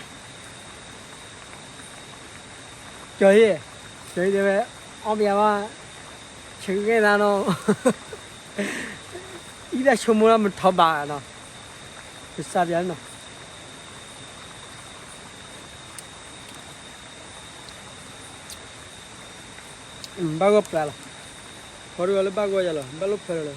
ကၠီၤအံၤ, ကၠီၤအံၤတဲဝဲ, အီၣ်ဘၣ်ယၤဘၣ်, ဆၢက့ၤသးနီၤ, အံၤဒၣ်ဆိကမိၣ်လၢမထီဘၣ်နီၤ, ကစၢ်ပျၢ်နီၤ, ဘၣ်ဂီၢ်ပျၢ်လီၤ, ဖီဒုးလၢဘၣ်ဂီၢ်ယၤလီၤ ဘၣ်လိၣ်ဖၢလီၤလီၤ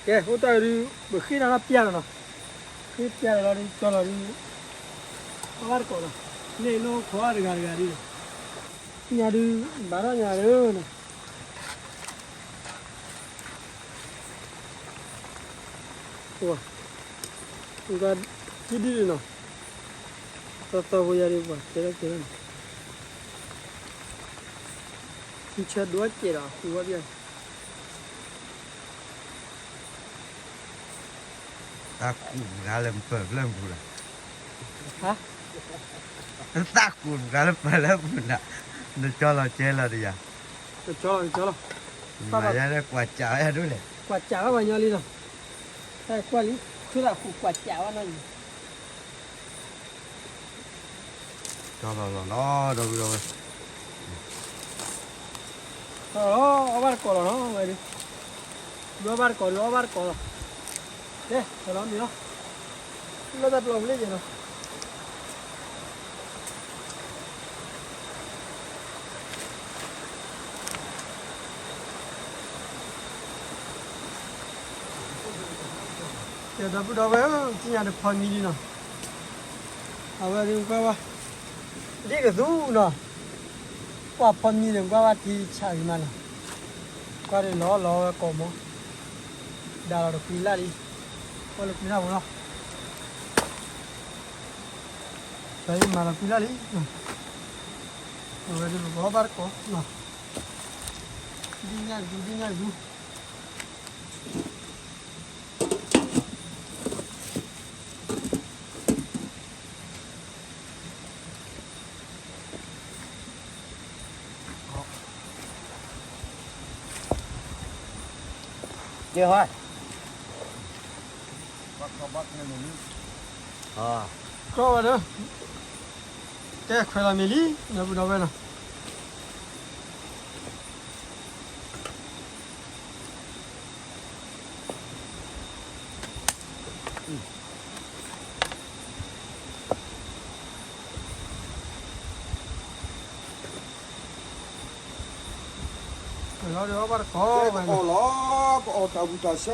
ကဲ အိၣ်တၢ်ဒုး ပဃ့ၢ်တၢ်လီၤပျၢ်လီၤနီၤ, ဃ့ၢ်ပျၢ်လီၤလီၤဒုး ကၠီလီၤဒုး, အီၣ်ဘၣ်တကိးနီၤ, န့ၣ်လိၣ်ခိးတဂၤတဂၤဒုး, ညါဒုး ဘၣ်ထီၣ်ညါလၢနီၤ, ပှၤ, ကဒ်ဒ်နီၤ, သီသီဖိယၤဒုး ပှၤကဲထီၣ်ကဲထီၣ်နီၤ, ဆၢဒိၣ်ကဲဒီး ဃုဝဲဒၣ် သးကူးမတၤလၢပၢၤဖျၢၣ်ပူၤလီၤ, သးကူးမတၤလၢပၢၤလၢပူၤလီၤ, နကၠီလီၤကဲလီၤတယၤ, ကၠီလီၤ ကၠီလီၤ, မၤယၤလၢကွၢ်စးဝဲဒၣ်ဒိၣ်လဲၣ်, ကွၢ်စးဝဲပှၤညီလံနီၤ, တၢ်ကွၢ်လံ, ဆူသးကူးကွၢ်စးဝဲနီၤ, ကၠီလီၤလီၤလီၤ ဒီပုၢ်ဒီဝဲၢ်, အီၣ်ဘၣ်တကိးလီၤနီၤ ဝဲဒုး, ဒုးအီၣ်ဘၣ်တကိး ဒုးအီၣ်ဘၣ်တကိးလီၤ, ကဲ ဖဲလီၤမံၤလီၤ, လၢတၢ်ပျီပူၤလၢယဲၢ်နီၤ, ကဲ ဒီပုၢ်ဒီဝဲၢ်ဧၢ, သ့ၣ်ညါတဖီမံလံနီၤ, အဝဲဒုးကွၢ်ဝဲ, ဒ်ကသူနီၤ, ကွၢ်ဖီမံန့ၣ်ကွၢ်ဘၣ်ထံဆးဂံၤမးနီၤ, ကွၢ်ဒ်လီၤလီၤဝဲကိးမီၤ, ဒါလီၤတကွံလၢ်လံ, ကွၢ်လၢကွံလၢ်ပူၤလီၤ, တၢ်အံၤမၤလီၤကွံလၢ်လံ, အဝဲဒုးပကအီၣ်ဘၣ်တကိးနီၤ, ဒ်ညါတဒု ဒ်ညါတဒု ကဲဟီ, ကီဝဲဒီး, ကဲခွဲးလီၤမံၤလံ, ဒီပုၢ်ဒီဝဲၢ်နီၤ. လီၤဒီးအီၣ်ဘၣ်တကိးဝဲလီၤ, ကအီၣ်တၢ်ဝံၣ်တၢ်ဆၢလီၤ, ကအီၣ်တၢ်ဝံၣ်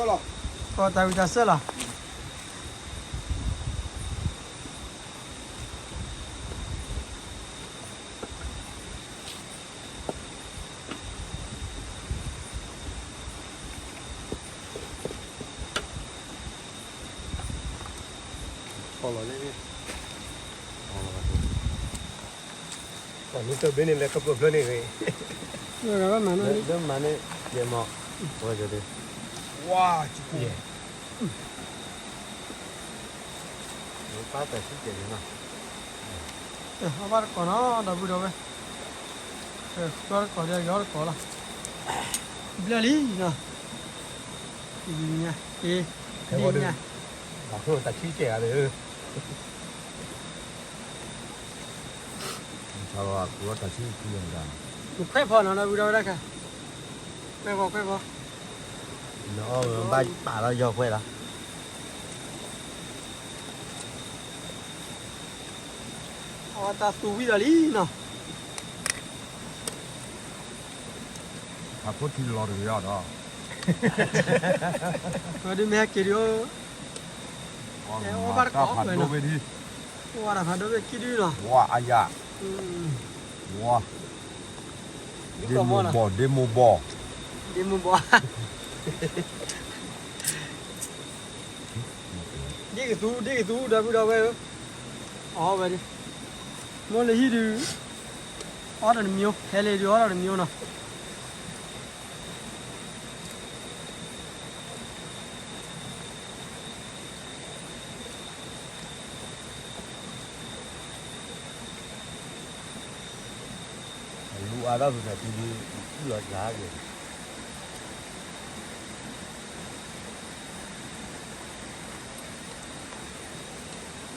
တၢ်ဆၢလီၤ. ပှၤန့ၣ်တဘ့ၣ်န့ၣ်လဲၤကပၢၤဖျၢၣ်န့ၣ်ဂ့ၤ, လၢမၤန့ၣ်, ယဲမီၤ, ဝဲ, ဝါ, ပၢ်တၢ်ဆံၣ်ကဲးန့ၣ်နီၤ, အီၣ်ဘၣ်တကိးနီၤ ဒီပုၢ်ဒီဝဲၢ်, ဃုအီၣ်တကိးဒီး ယအီၣ်တကိးလီၤ, ဘျၢလံနီၤ, ညါ, ညါ, တၢ်ဆံၣ်ကဲးဧါဒီး နခွဲးဖီနီၤဒီပုၢ်ဒီဝဲၢ်တၢ်ခါ, ခွဲးဖီခွဲးဖီ, နအီၣ်ဘၣ်ပာ်လီၤယီၤခွဲးလီၤ. အတၢ်သူဝံၤဒီးလံနီၤ, ဟးဖိထံလီၤတဂ့ၤအီၤဒီး, ဝဲဒုးမ့ၢ်ဟဲက့ၤဒုး, အီၣ်ဘၣ်တကိးဝဲနီၤ, အီၣ်ဘၣ်တဖးဒိၣ်ဝဲဒုး, အီၣ်ဘၣ်တဖးဒိၣ်ဝဲကံဒုနီၤ, ဝါအယၤ, ဝါ, ဒ့မုၢ်ဘီၣ် ဒ့မုၢ်ဘီၣ်, ဒ့မုၢ်ဘီၣ် ဒ်ကသူ ဒ်ကသူ ဒီပုၢ်ဒီဝဲၢ်ဧၢ, အီၣ်ဝဲဒၣ်, မိၢ်လၢဟံၣ်ဒုး, အီၣ်ဒီးတမံၤ, ဟဲလ့ဒုးအီၣ်ဒီးတမံၤနီၤ. လူအါထီၣ်ပမဲာ်တူၤဒုး, လီၤကၢ်က့ၤ ကဲ ဒီပုၢ်ဒီဝဲၢ်နီ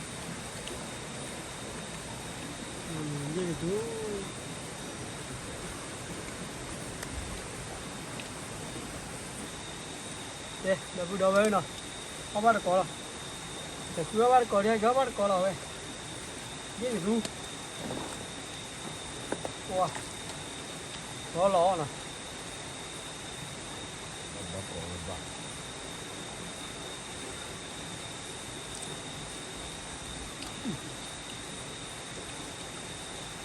ၤ, အီၣ်ဘၣ်တကိးလီၤ, တ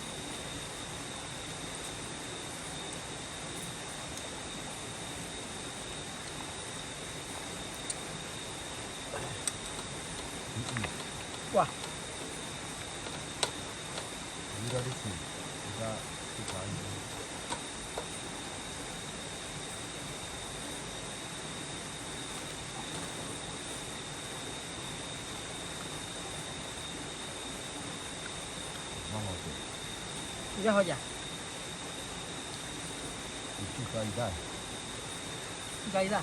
ဃုအီၣ်ဘၣ်တကိးဒ် ကအီၣ်ဘၣ်တကိးလီၤဝဲ, ဒ်ကသူ, ဝါ, လီၤလီၤနီၤ. ကွၢ်, ဝံၤဒီးတဆံး, ဝံၤဒီးတဆံး, ယဟီယၤ, ယၤယၤ,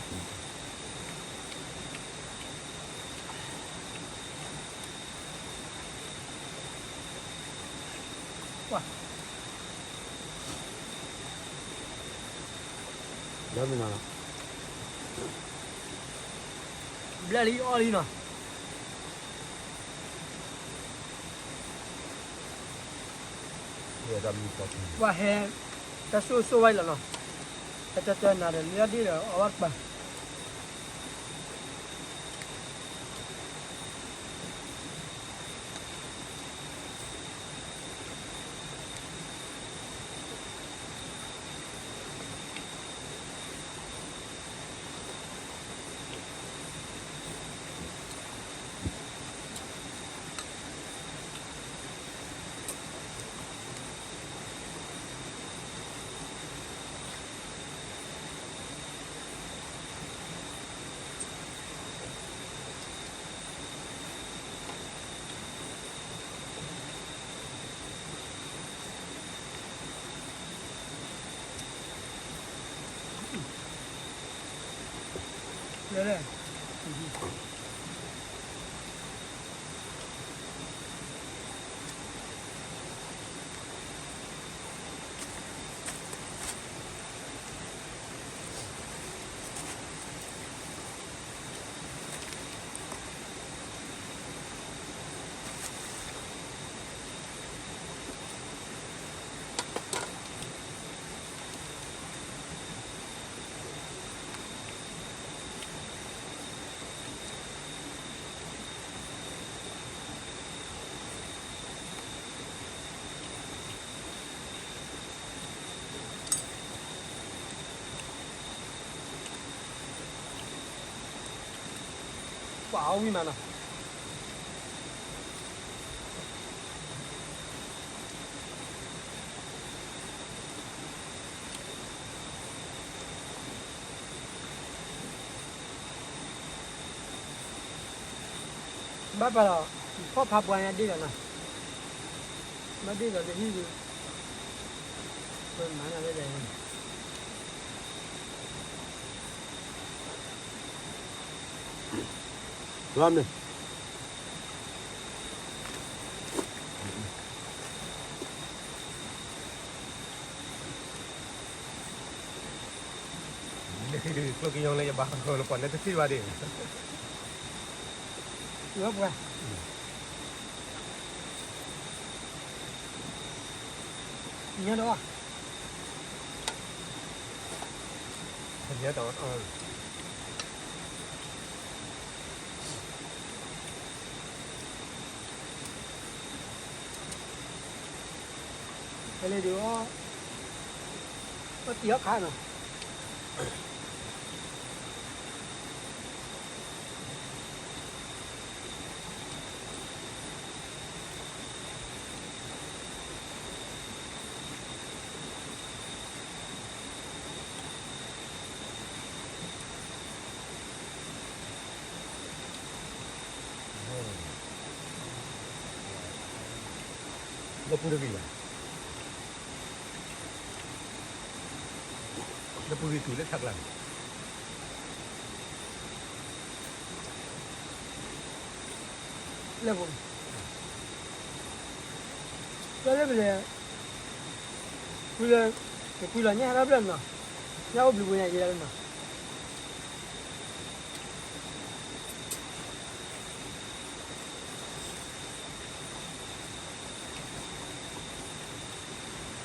ကွၢ်, ဘျၢမနုၤလီၤ, ဘျၢလံအီၣ်လံနီၤ. ပှၤဟဲ, တၢ်ဆိၣ်ဆိၣ်ဝဲအံၤလီၤနီၤ, တၢ်တၢ်တၢ်နၤဒီး လၢဒ့ၣ်ဒီးအီၣ်ဘၣ်တပၤ. လဲၤလဲၣ်. ပှၤအီၣ်ဝံၣ်မးနီၤ. ဘၣ်ပာ်လီၤ, ဖီၣ်ဖးပှၤညါဒ့ၣ်လီၤနီၤ, ဘၣ်ဒ့ၣ်လီၤတဟံၣ်ဒုး, ပမၤနၤလၢဒၣ်န့ၣ် လီၤမ့ၢ် ကျိကညီလၢယဘၣ်ဃီလၢပှၤလၢတထံၣ်ဘၣ်ဒံး, ဝဲပှၤ, ညါဒီး ဖဲလဲၣ်ဒုးအီၤ, အီၣ်တံၢ်အီၣ်ခါနီၤ. လၢပူၤတဂ့ၤဘၣ်, လၢပူၤဂ့ၤတုၤလၢထးကျါန့ၣ်, လၢပူၤ, လၢလၢပလဲၤ, ကွံလၢ, ကွံလီၤညၣ်ဟဲထီၣ်ဖျၢၣ်နီၤ, ညၣ်အိၣ်ဘျုးပူၤညါယဲလၢနီၤ.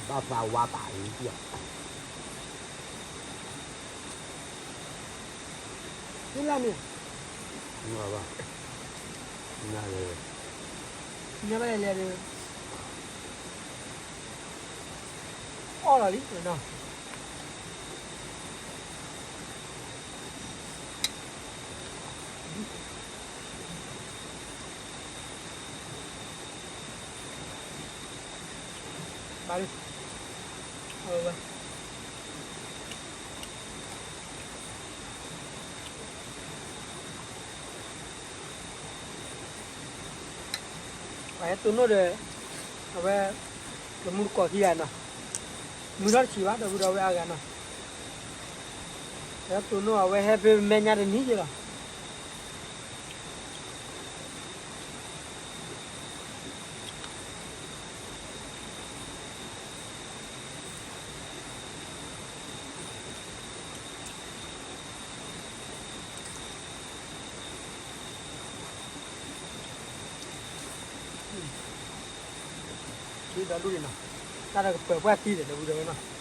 ဘၣ်သးဝါပာ်လံ, နလၢန့ၣ်, နလၢ, နဘၣ်လဲၤလဲၤဒီး, အီၣ်လီၤလံနီၤ. ဘၣ်လံ, အဝဲ ပှၤဟဲတိၢ်နီၣ်ဒီး, အဝဲ, ကမူတကိးခံဂၤနီၤ, မုၢ်ထီၣ်တဆံးဘၣ် ဒီပုၢ်ဒီဝဲၢ်အါဂၤနီၤ, ဟဲတိၢ်နီၣ်အဝဲဟဲဖဲမဲာ်ညါတနံၤက့ၤလီၤ. ဒ်သိးဒ်န့ၣ်နီၤ, တၢ်ဒီးကပၢၤပှၢ်သံဒီး ဒီပုၢ်ဒီဝဲၢ်နီၤ.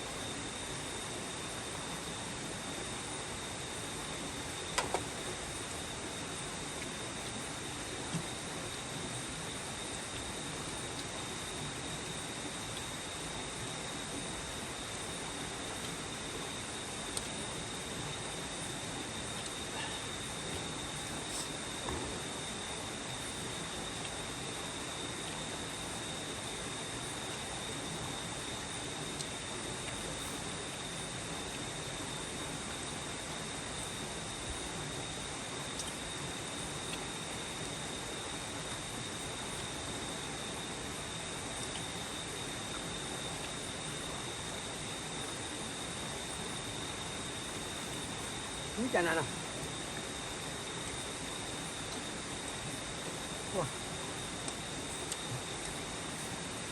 ဝံကနၤနီၤ,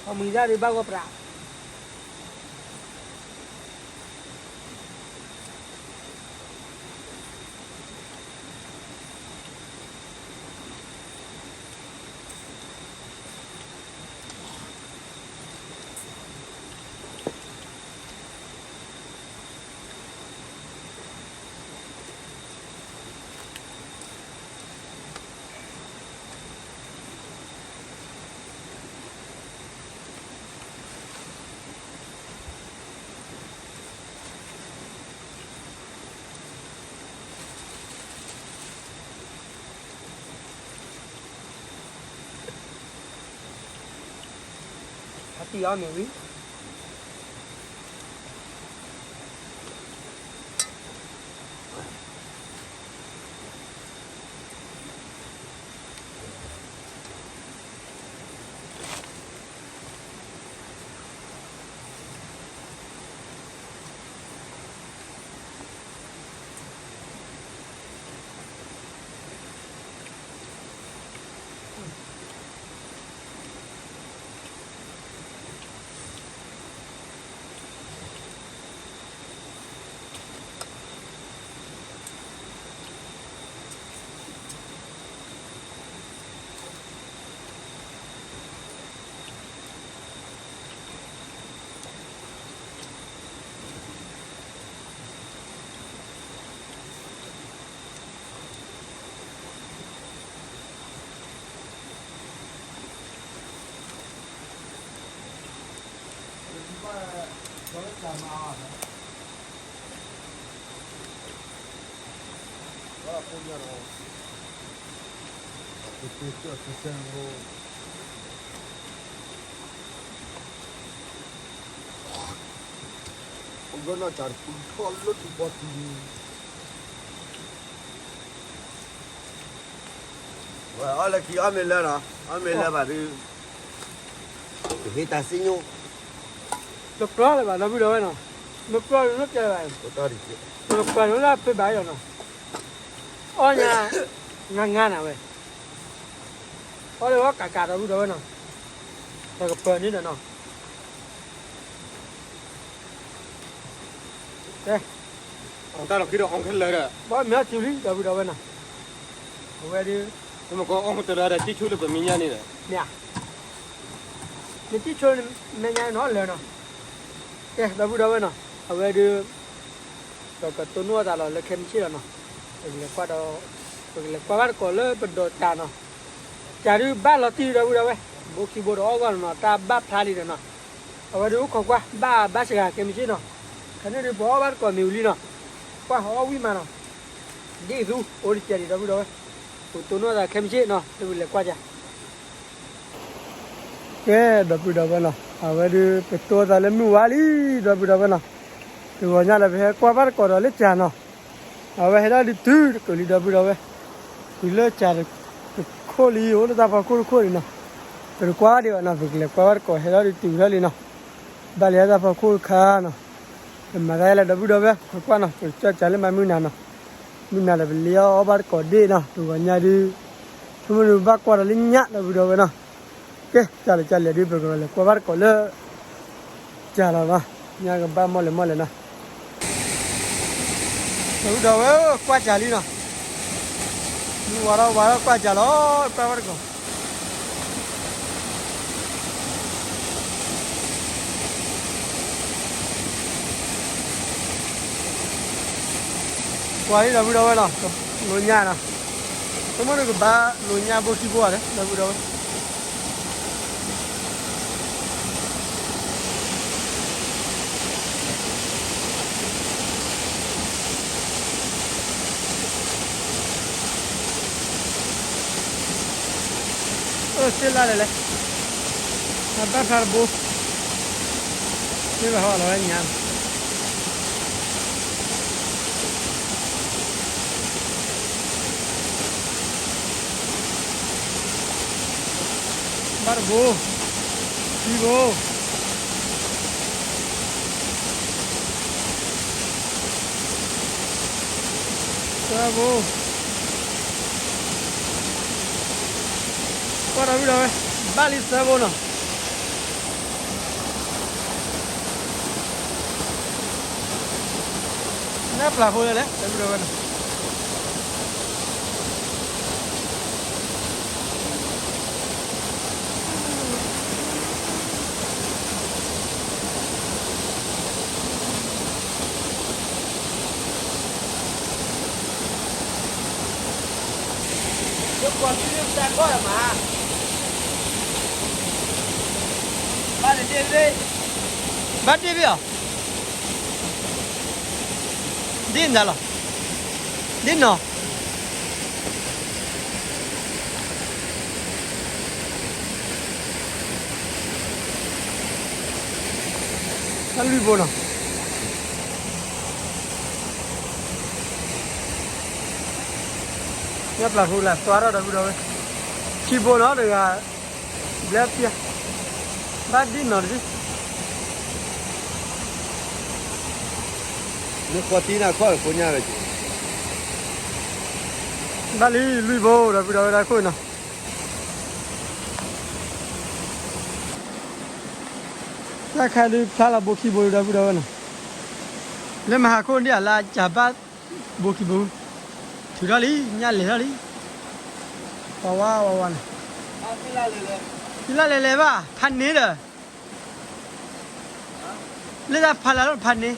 အမံၤဒၣ်ဒုးဘၣ်ဂီၢ်ပြး.ဖါတံၢ်အီၣ်မ့ၤဝံၤ. ဝဲအီၣ်လၢခံအီၣ်မ့ၢ်လၢဒီး အီၣ်မ့ၢ်လၢဘၣ်ဒုး ကဟ့ၣ်တၢ်စံၣ်ညီၣ် တကြၢးလၢၤဘၣ်ဒီပုၢ်ဒီဝဲၢ်နီၤ, မ့ၢ်ကြၢးန့ၣ်နီၢ်ကဲလၢၤဘၣ်, တကြၢးလၢဖဲဘၣ်အံၤလီၤနီၤ, အီၣ်ညါ ငါငါနၤဝဲ, အီၣ်လၢအီၣ်ကးကးဒီပုၢ်ဒီဝဲၢ်နီၤ, တၢ်ကပၢၤန့ၣ်ဒီးနီၤ ကဲ, အီၣ်တၢ်လီၤခံဒီးအီၣ်ခဲလၢာ်ဒီး ဘၣ်မ့ၢ်အီၣ်တုၤလံ ဒီပုၢ်ဒီဝဲၢ်နီၤ, အဝဲဒုး မ့ၢ်ကအီၣ်ကတၢၢ်လၢဒီး တံၢ်ဆိလၢပမဲာ်ညါန့ၣ်ဒီး မ့ၢ်ဧါ, နတံၢ်ဆိမဲာ်ညါနီၤလၢာ်နီၤ, ကဲ ဒီပုၢ်ဒီဝဲၢ်နီၤ, အဝဲဒုး ပကတိၢ်နီၣ်အသးလီၤလၢခဲမုၢ်ဆ့ၣ်လီၤနီၤ, ပကလဲၤကွၢ်ဒီး ပကလဲၤကွၢ်ဘၣ်တကိးလၢပဒိးတၢ်နီၤ, ကးဒုးဘၣ်လီၤတံၢ်ဒီပုၢ်ဒီဝဲၢ်, ဘိခံဘိဒီးအီၣ်ဂီၢ်နီၤနီၤ တၢ်ဘၣ်ဖျါလံဒီးနီၤ, အဝဲဒုးအိၣ်ခိးကွၢ် ဘၣ်ဘၣ်စှၤခဲမုၢ်ဆ့ၣ်နီၤ, ခဲန့ၣ်ဒုးပအီၣ်ဘၣ်တကိးမ့ၢ်ဝံၤလံနီၤ, ကွၢ်အီၣ်ဝံၣ်မးနီၤ, ဒ်သူ အိၣ်တကဲးဒံးဒီပုၢ်ဒီဝဲၢ်, ပကတိၢ်နီၣ်သးခဲမုၢ်ဆ့ၣ်နီၤ လၢပကလဲၤကွၢ်က ကဲ ဒီပုၢ်ဒီဝဲၢ်နီၤ, အဝဲဒုးပတိၢ်သးလၢမုၢ်ဝါလံ ဒီပုၢ်ဒီဝဲၢ်နီၤ, တဂီၤညါလၢပဟဲကွၢ်ဘၣ်တကိးဒီးလၢကၢ်နီၤ, အဝဲဟဲဒၣ်ဒုးတုၤတကိးလံ ဒီပုၢ်ဒီဝဲၢ်, တုၤလၢကၢ်တခိၣ်လံ အိၣ်လၢတၢ်ဖီခိၣ်တခိၣ်လံနီၤ, ပတကွၢ်ဒံးဘၣ်နီၤ ပကလဲၤကွၢ်ဘၣ်တကိး ဟဲဒၣ်ဒုးတုၤထီၣ်လံနီၤ, ဘၣ်လံတၢ်ဖီခိၣ်တခါနီၤ, ပမၤတၢ်အလၢ ဒီပုၢ်ဒီဝဲၢ် ပကွၢ်နီၤ ပကစၢ်ကၢ်လၢမၤမုၢ်နၤနီၤ, မုၢ်နၤလၢပလ့အီၣ်အီၣ်ဘၣ်တကိးဒ့ၣ်နီၤ တဂီၤညါဒုး, ဆိကမိၣ်ဒုးဘၣ်ကွၢ်ဒီးလၢညၣ် ဒီပုၢ်ဒီဝဲၢ်နီၤ, ကဲ ကၢ်လၢကၢ်လဲၣ်ဒုး ပကလဲၤကွၢ်ဘၣ်တကိးလၢ ကၢ်လီၤနီၤ, ညၣ်ကဘၣ်မီၢ်လဲၣ်မီၢ်လဲၣ်နီၤ, ဒီပုၢ်ဒီဝဲၢ် ကွၢ်ကၢ်လံနီၤ, မုၢ်ဝါထီၣ်ဝါထီၣ်ကွၢ်ကၢ်လီၤ ကွၢ်ဘၣ်တကိး ကွၢ်လံ ဒီပုၢ်ဒီဝဲၢ်နီၤ, လိာ်ညၣ်နီၤ, ဆိကမိၣ်ဒုးကဘၣ်လိာ်ညၣ်ဘိခံဘိဧါဒီး ဒီပုၢ်ဒီဝဲၢ် အၢ သ့ၣ်လၣ်လဲၣ်လဲၣ်, အဘၣ်ဖျါတဘိ, သ့ၣ်ဘၣ်ဟီလီၤဝဲညါ ဘၣ်တဘိ, ခံဘိ, သၢဘိ, ကွၢ်ဒီပုၢ်ဒီဝဲၢ်, ဘၣ်လံသၢဘိနီၤ. နၢ်ပျၢ်ဖိလဲၣ်လဲၣ် ဒီပုၢ်ဒီဝဲၢ်နီၤ. ဘၣ်ဒ့ၣ်ဘ့ၣ်အီၤ, ဒ့ၣ်နၤလီၤ, ဒ့ၣ်နီၤ. တၢ်လွံၢ်ဘိနီၤ. ညၣ်ပျၢ်ဖိလၢသွါထီၣ်ဒီပုၢ်ဒီဝဲၢ်, ခံဘိနီၤတဂၤ, ဘျဲၣ်ပျၢ်, ဘၣ်ဒ့ၣ်နီၤတဒ့ၣ်. မ့ၢ်ကွၢ်တံၢ်နၤခီၣ်ဖိညၣ်ဝဲ, ဘၣ်လံလွံၢ်ဘိဒီပုၢ်ဒီဝဲၢ်တၢ်ခိၣ်နီၤ. တၢ်ခါဒုးဖျါလီၤဘိခံဘိဒီပုၢ်ဒီဝဲၢ်နီၤ. လၢမဟါခိၣ်ဒ်အလါကဘၣ်ဘိခံဘိ, ထုးထီၣ်လံ ညၣ်လဲၤထီၣ်လံ, ဝါဝါဝါဝါန့ၣ်, ဖံလၢလဲၤလဲၤဘၣ် ဖးန့ၢ်ဒီး လၢတၢ်ဖးလၢ်လီၤဖးန့ၢ်,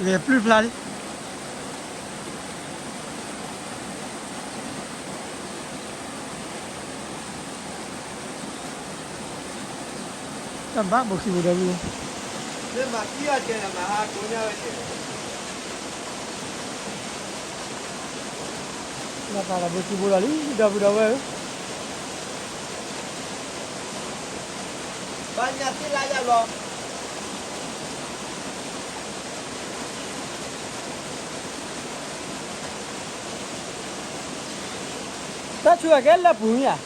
ဂဲၤပျုၢ်ဖျါလံ. တၢ်ဘၣ်ဘိခံဘိဒီပုၢ်ဝဲၢ်, မ့ၢ်မၤခံဂၤကဲမၤဟါကိညါဝဲကဲ, ဘၣ်သးဒီးဘိခံဘိဒီးလံ ဒီပုၢ်ဒီဝဲၢ်ဧၢ, ဘၣ်ညၣ်သ့ၣ်လၣ်ယၤလီၤ. တၢ်ဆူးအကဲလၢပူၤမ့ၢ်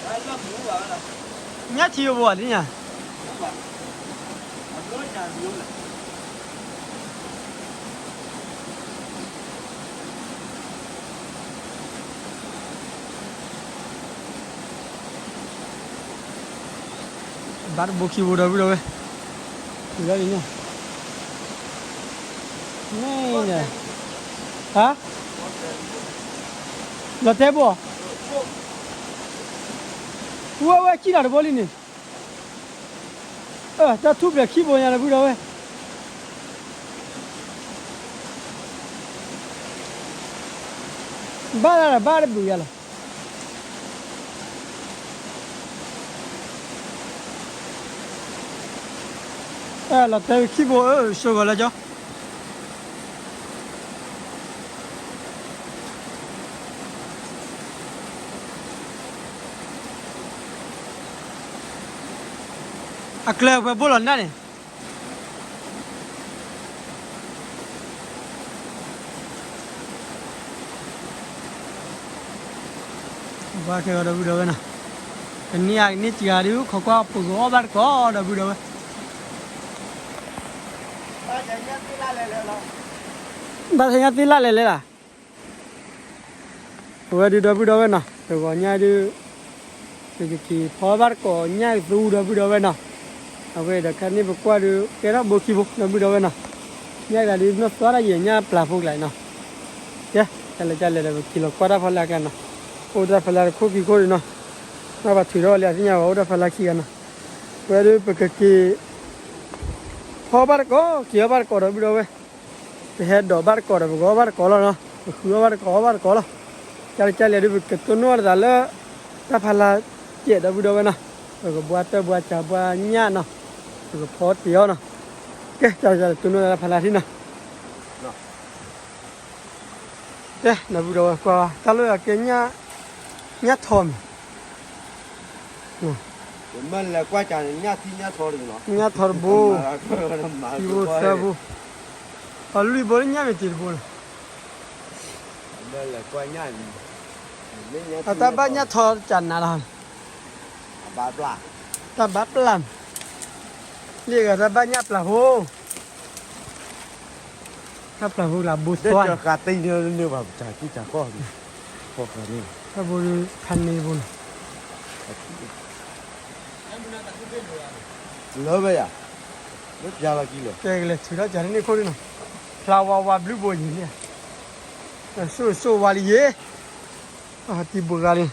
ဧါ, ညၣ်ထံယိဘိဧါလံညါ, ဘၣ်တဘိခံဘိဒီပုၢ်ဒီဝဲၢ်, တုၤလၢန့ၣ်, မ့ၢ်, ဟါ, လီၤတဲဘိ, ဝဲဝဲကံၣ်လီၤတဘိလံန့ၣ်, တၢ်ထူၣ်ဖျဲးခံဘိညါဒီပုၢ်ဒီဝဲၢ်, ဘၣ်လၢဘၣ်တဘုးယၤလီၤ. လီၤတဲာ်ခံဘိအၢ ဆိဂီၤလၢကၠီ, အကျဲဖဲဘိလီၤနၢ်န့ၣ် ဘၣ်ကဲဂီၤဒီပုၢ်ဒီဝဲၢ်နီၤ, ကန့ၢ်အကန့ၢ်စှၤဒုး ခိးကွၢ်ပဂီၤအီၣ်ဘၣ်တကိးဒီပုၢ်ဒီဝဲၢ်, ဘၣ်ဆၣ်ညါသ့ၣ်လၢ်လဲၤလဲၤလၢ်, အဝဲဒုးဒီပုၢ်ဒီဝဲၢ်နီၤ ပဂီၤညၣ်ဒုး ပကက့ၤဖီဘၣ်တကိးညၣ်အသူဒီပုၢ်ဒီဝဲၢ်နီၤ, အဝဲဒီးခါန့ၣ်ပကွၢ်ဒုး ကဲထီၣ်ဘိခံဘိဒီပုၢ်ဒီဝဲၢ်နီၤ, ညၣ်ကျါဒုးနီၢ်သွါတၢ်ယဲၢ်ညၣ်ပျၢ်ဖိကျါနီၤ, ကဲ, ကလဲၤကလဲၤဒီးပက့ၤလီၤကွၢ်တၢ်ဖီလာ်အကျါနီၤ, အိၣ်တၢ်ဖီလာ်တခိၣ်ခံခိၣ်ဒုးနီၤ, ဘၣ်ပှၤထုးထီၣ်လံအသ့ၣ်ညါဘၣ် အိၣ်တၢ်ဖီလာ်ခံဂၤနီၤ, အဝဲဒုးပကက့ၤ ဖီဘၣ်တကိး က့ၤအီၣ်ဘၣ်တကိးဒီပုၢ်ဒီဝဲၢ်, ပဟဲဒိးဘၣ်တကိးဒီး ပကအီၣ်ဘၣ်တကိးလီၤနီၤ, ပဃုအီၣ်ဘၣ်တကိး အီၣ်ဘၣ်တကိးလီၤ, ကလဲၤကလဲၤဒုး ပကတိၢ်နီၣ်တသးလၢ တၢ်ဖီလာ်ကဲးဒီပုၢ်ဒီဝဲၢ်နီၤ, ပကဘှါတၢ်ဘှါစှၤဘှါညၣ်နီၤ, ပကဖီတ့ၢ်အီၤနီၤ, ကဲ ကလဲၤကလဲၤတိၢ်နီၣ်တၢ်ဖီလာ်ထံနီၤ ကဲ ဒီပုၢ်ဒီဝဲၢ်ကွၢ် တၢ်လီၢ်အကဲ ညၣ်ထီမး, မ့ၢ်လဲၤကွၢ်ကၢ်န့ၣ် ညၣ်ထံညၣ်ထီတဘိ, ညၣ်ထီတဘိ, ထံဘိသၢဘိ, အလွံၢ်ဘိလၢညၣ်မ့ၢ်တ့ၢ်တဘိလီၤ, အတၢ်ဘၣ်ညၣ်ထီကၢ်နၤလီၤ, တၢ်ဘၣ်ပျၢ်, လံဂၤတၢ်ဘၣ်ညၣ်ပျၢ်ဖိ တၢ်ပျၢ်ဖိလၢဘိသွါ, တၢ်ဘိဒုးဖးန့ၢ်တဘိနီၤ, လၢဝဲယၤ, လၢပျၢ်လီၤကံလီၤ, ကဲကလဲၤထုးထီၣ်ကၢ်န့ၣ်ခိၣ်ဒုနီၤ, ဖျါဝါဝါဘျုးဘိယံၤလံ, စိၣ်စိၣ်ဝါလံယံၤ, တံၤဘိဂၤလံ,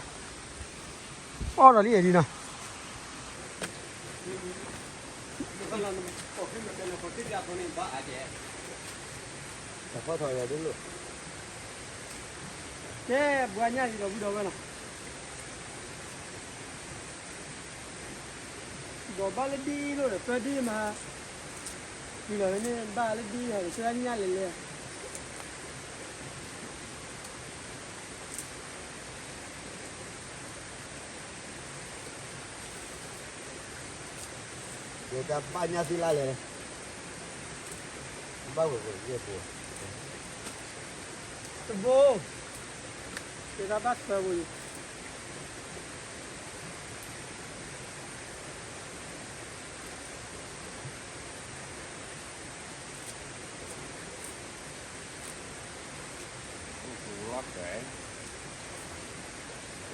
အီၣ်ဒီးလံအဲၣ်ဒံးနီၤ တၢ်ဖီၣ်ထီၣ်ယၤဒ်လိၣ်, ကဲဘှါညၣ်ဒံးဒီပုၢ်ဒီဝဲၢ်နီၤ, ဒီးဘၣ်လၢဒ်အံၤလိၣ်ဒီး ပၢဒ်မး, တုၤလီၤန့ၣ် ဘၣ်လၢဒ်ဟီၣ်ကစၢ်ညၣ်လဲၤလဲၤ ယတၢ်ဘၣ်ညၣ်သ့လၢ်လဲၣ်, ဘၣ်ဝဲၢ်ဝဲၢ်ယဲၢ်ဘိ, တဘိ, ယတၢ်ဘၣ်သၢဘိယံ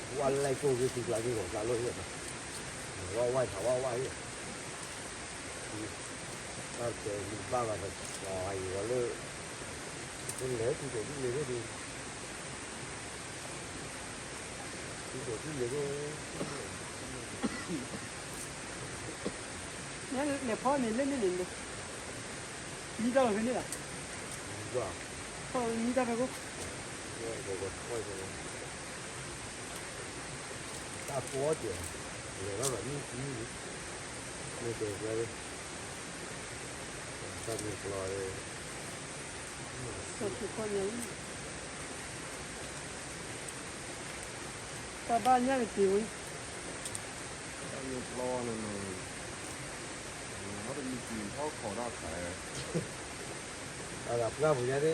ၤ ဝါလဲၣ်ကိၣ်ဂ့ၤသုကျါဂ့ၤဂီၤကျါလိၣ်ယဲၢ်, ဝါဝါဝါဝါယဲၢ်, တၢ်တဲမုၢ်ဘၣ်ဘၣ်ဒီး ပှၤအံၤဝဲလၢ လဲၤထူၣ်ဒိၣ်ဒ်လဲၣ်ဒ် ထူၣ်ဒိၣ်ဒ်လဲၣ်ဒ် လဲၤဖီန့ၣ်လၢန့ၣ်န့ၣ်, မံတၢ်လီၤဖဲန့ၣ်လီၤ, မံတၢ်ဖဲခိၣ်, တၢ်ဖီတ့ၢ်, လဲၤဘၣ်ဘၣ်မံမံမံ, မ့ၢ်တဲကျါလံ, တၢ်မ့ၢ်ကျီလံ, တၢ်မ့ၢ်ကျီလံ, တၢ်ဘၣ်ညၣ်ကတ့ၤဝဲ, တၢ်မ့ၢ်ကျီလံ, ဟီတမံၤကံၤထီၣ်ခိးတၢ်ခါ, အဂၤပှၢ်ပူၤညါန့ၣ်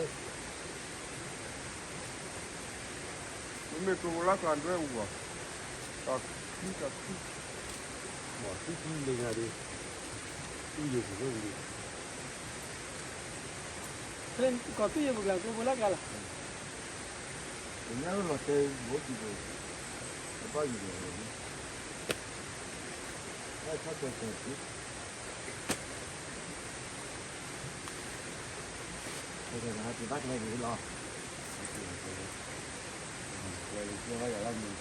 မ့မ့ၢ်ကျိလၢကျါဒွဲၣ်အူဘၣ်, တၢ်ခံတၢ်ခံ, မ့ၢ်ခံလ့ၤညါဒီး, သူၣ်ယိာ်ပူၤလီၤ, ကီၢ်သူၣ်ယိာ်ပူၤကျါ ကျိဖိလၢကျါလီၤ, ပညါလီၤတဲဘိကံၤဘိ, တဘၣ်ယိာ်ဒီး, ဘၣ်ဆၣ်ကီၢ်ကီၢ်ပူၤ ပဘၣ်ကျဲဒ်လီၤ, ကျဲလၢကျဲဘၣ်ယၤလီၤမး,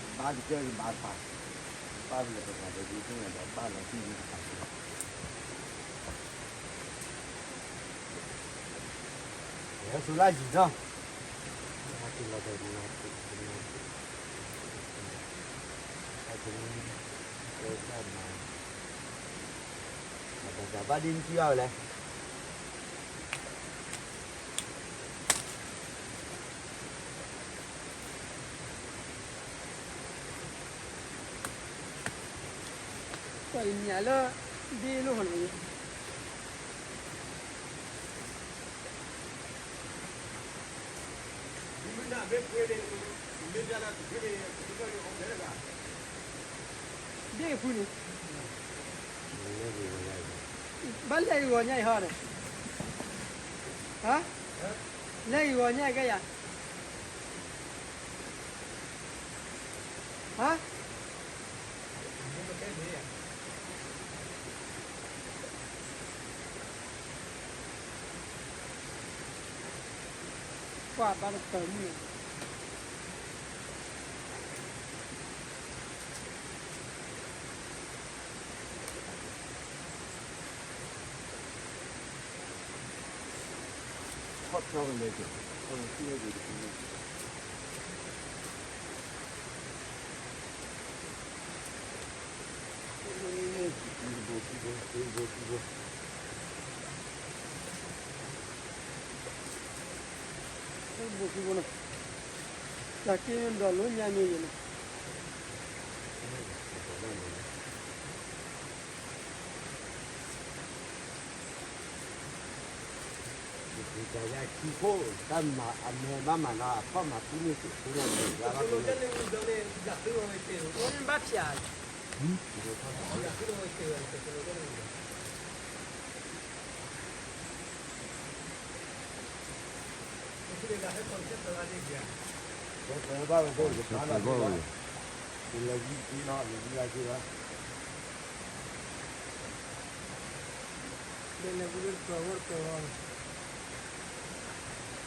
ဘၣ်တကဲဘၣ်တပာ်, ဘၣ်လၢပပာ်ဒီးဒ်သိးဒီးဘၣ်လီၤတံၢ်ဒ်တပာ်လီၤ, ဟဲစိလၢယံၤနီၤ, ဟဲတုၤလီၤဒီး ဘၣ်ဒ်နထံၣ်ဘၣ်ဝဲလဲၣ်, ပှၤအံၤညၣ်လၢ ဒ့လိၣ်ဟီန့ၣ် ဒ့ကဖုန့ၣ်, ဘၣ်လဲၤဂီၤညါအံၤဟီဒီး, ဟါ, လဲၤဂီၤညါအံၤကဲယၤ, ဟါ ပှၤဘၣ်တပၢၤမုၢ်န့ၣ်, ခီၣ်ဖျီကလဲၤက့ၤ, ခီၣ်ဖျီကလဲၤက့ၤ, ဘိၣ်ခံဘိနီၤ, တၢ်က့ၤဒီးလိညါမ့ၢ်ယဲနီၤ, တၢ်ယၤခံခိၣ် တၢ်မၤအမဲာ်ဘၣ်မၤနီၤ အခီၣ်မၤသံန့ၣ် ဘၣ်ဖျါ ဘၣ်ဝဲဒိၣ်ကဖျါလီၤက့ၤလီၤ, ယလဲၤဝံတ့လီၤ ယဝံလီၤက့ၤလီၤ, ဒ်လဲၤဝံလၢတပၢၤဝဲတပၢၤလီၤ,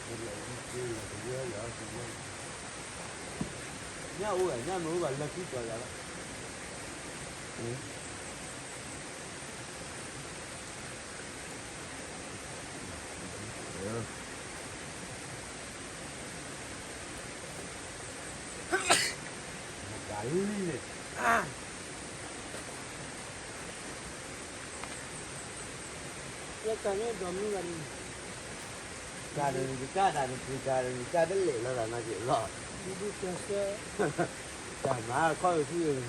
ယလဲၤဝံတ့လီၤ ယဝံလီၤက့ၤလီၤ, ညၣ်အိၣ်ဝဲ ညၣ်မ့ၢ်အိၣ်ဘၣ်လၢခံပၢၤယၤလီၤ. တၢ်တဂ့ၤတၢ်တဂ့ၤ တၢ်တလဲၤလီၤသးနာ်က့ၤလီၤ, တၢ်မၤခီၣ်ဆူၣ်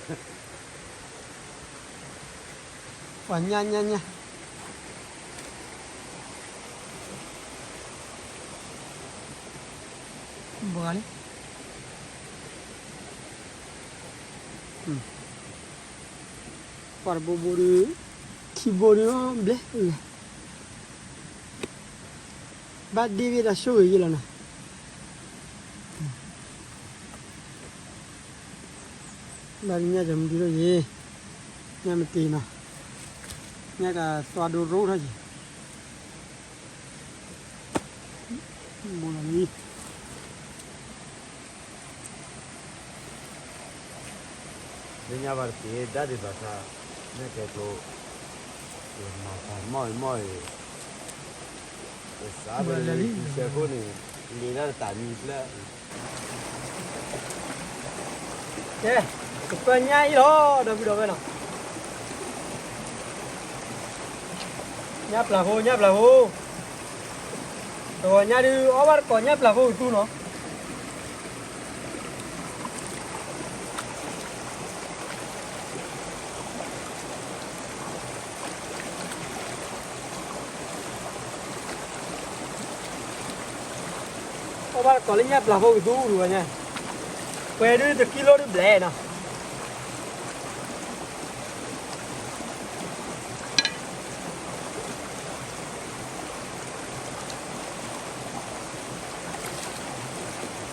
ပှၤညါညါညါ ဘှါလံ, ပှၤတဘိဘိဒီး ခံဘိဒီးဘျဲၣ်, ဘၣ်ဒ့ဘ့ၣ်တၢ်ဆိၣ်ဂ့ၤယဲလီၤနီၤ. ဘၣ်ညၣ်ကမုၢ်ဒုးထီၣ်ယဲ, ညၣ်မတ့ၤနီၤ, ညၣ်ကသွါဒိရိထီၣ်ယဲ, ဘိလီၤလံ. လၢညါဘၣ်တက့ၢ် ဒၣ်ဒံးဘၣ်ဆၣ် နဲၣ်ကဲကျိ မၤတၢ်မီၢ်အံၤမီၢ်အံၤ ကစးဝဲလၢဆဲခိၣ်န့ၣ် လ့ၤဒၣ်တၢ်မံၤဖျၢၣ်, ကဲ, ကပၢညၣ်အံၤလီၤ ဒီပုၢ်ဒီဝဲၢ်နီၤ, ညၣ်ပျၢ်ဖိ ညၣ်ပျၢ်ဖိ, တဂီၤညါဒုး အီၣ်ဘၣ်တကိးညၣ်ပျၢ်ဖိကသူနီၤ. အီၣ်ဘၣ်တကိးလၢညၣ်ပျၢ်ဖိကသူတဂီၤညါ, ပှဲၤဒုးတကံလိဒုးဘျဲၣ်နီၤ.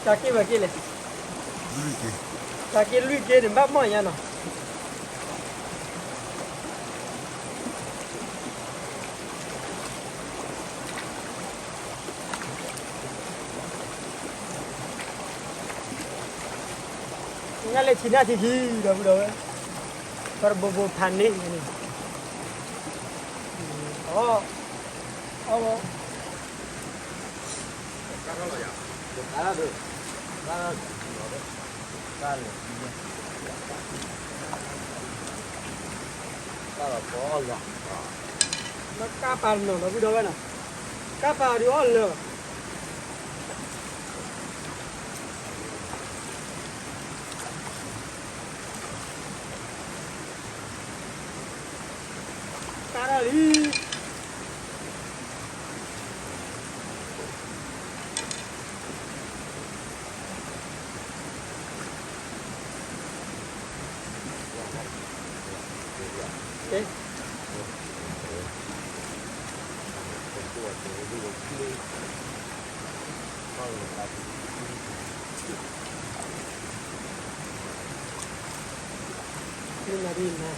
တၢ်က့ၢ်ဝဲက့ၢ်လဲၣ်, တၢ်က့ၢ်လွံၢ်က့ၢ်န့ၣ် ဘၣ်မီၢ်ညါနီၤ. ညၣ်လဲၣ်ထံနၢ်ထံခံ ဒီပုၢ်ဒီဝဲၢ်, ပှၤတဘိဘိဖးန့ၣ်န့ၣ်, အီၣ်, အီၣ်ဘၣ် ကါပာ်နီၤ ဒီပုၢ်ဒီဝဲၢ်နီၤ, ကါပာ်ဒုးအီၣ်လၢာ်ဘၣ်. ကါထီၣ်လံ. ကါလံ ကါလံ, ကါလၢညၣ်ပျၢ်ဖိလံ.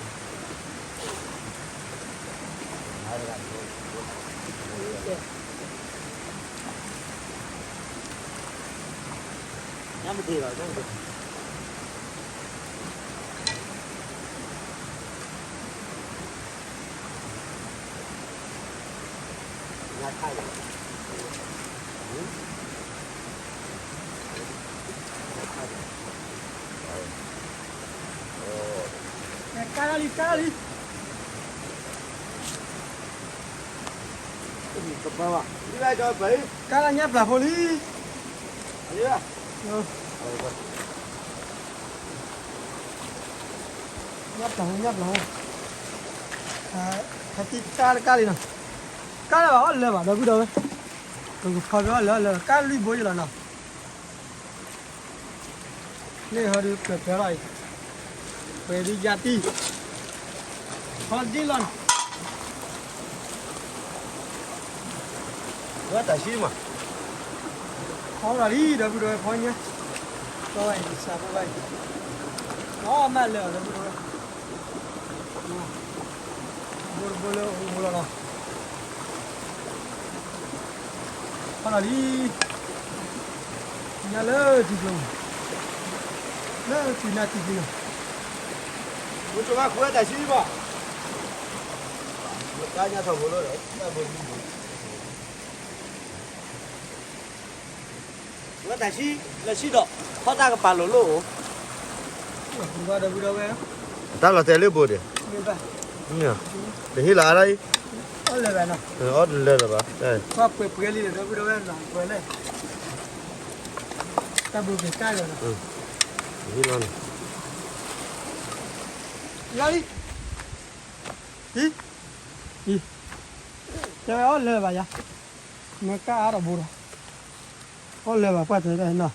ညၣ်ပျၢ်ဖိ ညၣ်ပျၢ်ဖိ, ဟဲသံကါတကါလံနီၤ, ကါလၢဘၣ်အီၣ်လၢာ်ဘၣ် ဒီပုၢ်ဒီဝဲၢ်, ပကဖီက့ၤအီၣ်လၢာ်လၢာ် ကါလွံၢ်ဘိယလီၤနီၤ. န့ၣ်ဟီဒုးပျၢၤပျၢၤလီၤအံၤ, ပှဲၤဒုးယါတံၢ်, ဖီဒ့ၣ်လီၤနီၤ. ဝဲတၢ်ဆံမး, ဖီလီၤလံ ဒီပုၢ်ဒီဝဲၢ် ဖီညါ, ဖီဝဲအံၤ စးဖီဝဲအံၤ, အီၣ်မးလၢာ် ဒီပုၢ်ဒီဝဲၢ်, ဘိတဘိလၢအိၣ်လီၤနီၤ. ဖီလီၤလံ, ညါလၢထံကျိ, လၢထံနၢ်ထံခံနီၤ, မ့ၢ်ကဘၣ်ဃုဝဲတၢ်ဆံဘၣ်, မ့ၢ်ကါညါထီၣ်ဖိလီၤ, တၢ်ဘိမံဘိ ဝဲတၢ်ဆံ, လၢဆံဒီး ခီတၢ်ကပာ်လိာ်လိာ်အိၣ်, ဒီပုၢ်ဒီဝဲၢ်, တၢ်လီၤတဲာ်လၢဘိဒဲး, တဟ့ၣ်လီၤအါထီၣ်အံၤ, အီၣ်တလၢာ်လၢၤဘၣ်, ပှဲၤပှဲၤလံ ဒီပုၢ်ဒီဝဲၢ်နီၤ, ပှဲၤလဲၣ်, တၢ်ဘိက့ၤကါလီၤနီၤ, တဟ့ၣ်လီၤန့ၣ်, လီၤလံ, အံၤ, အံၤ, တဲဝဲအီၣ်လၢာ်ဘၣ်ယၤ, မ့ၢ်ကါအါထီၣ်ဘိဒီး, အီၣ်လၢာ်ဘၣ်ပှၢ်တဲဒၣ်နီၤ,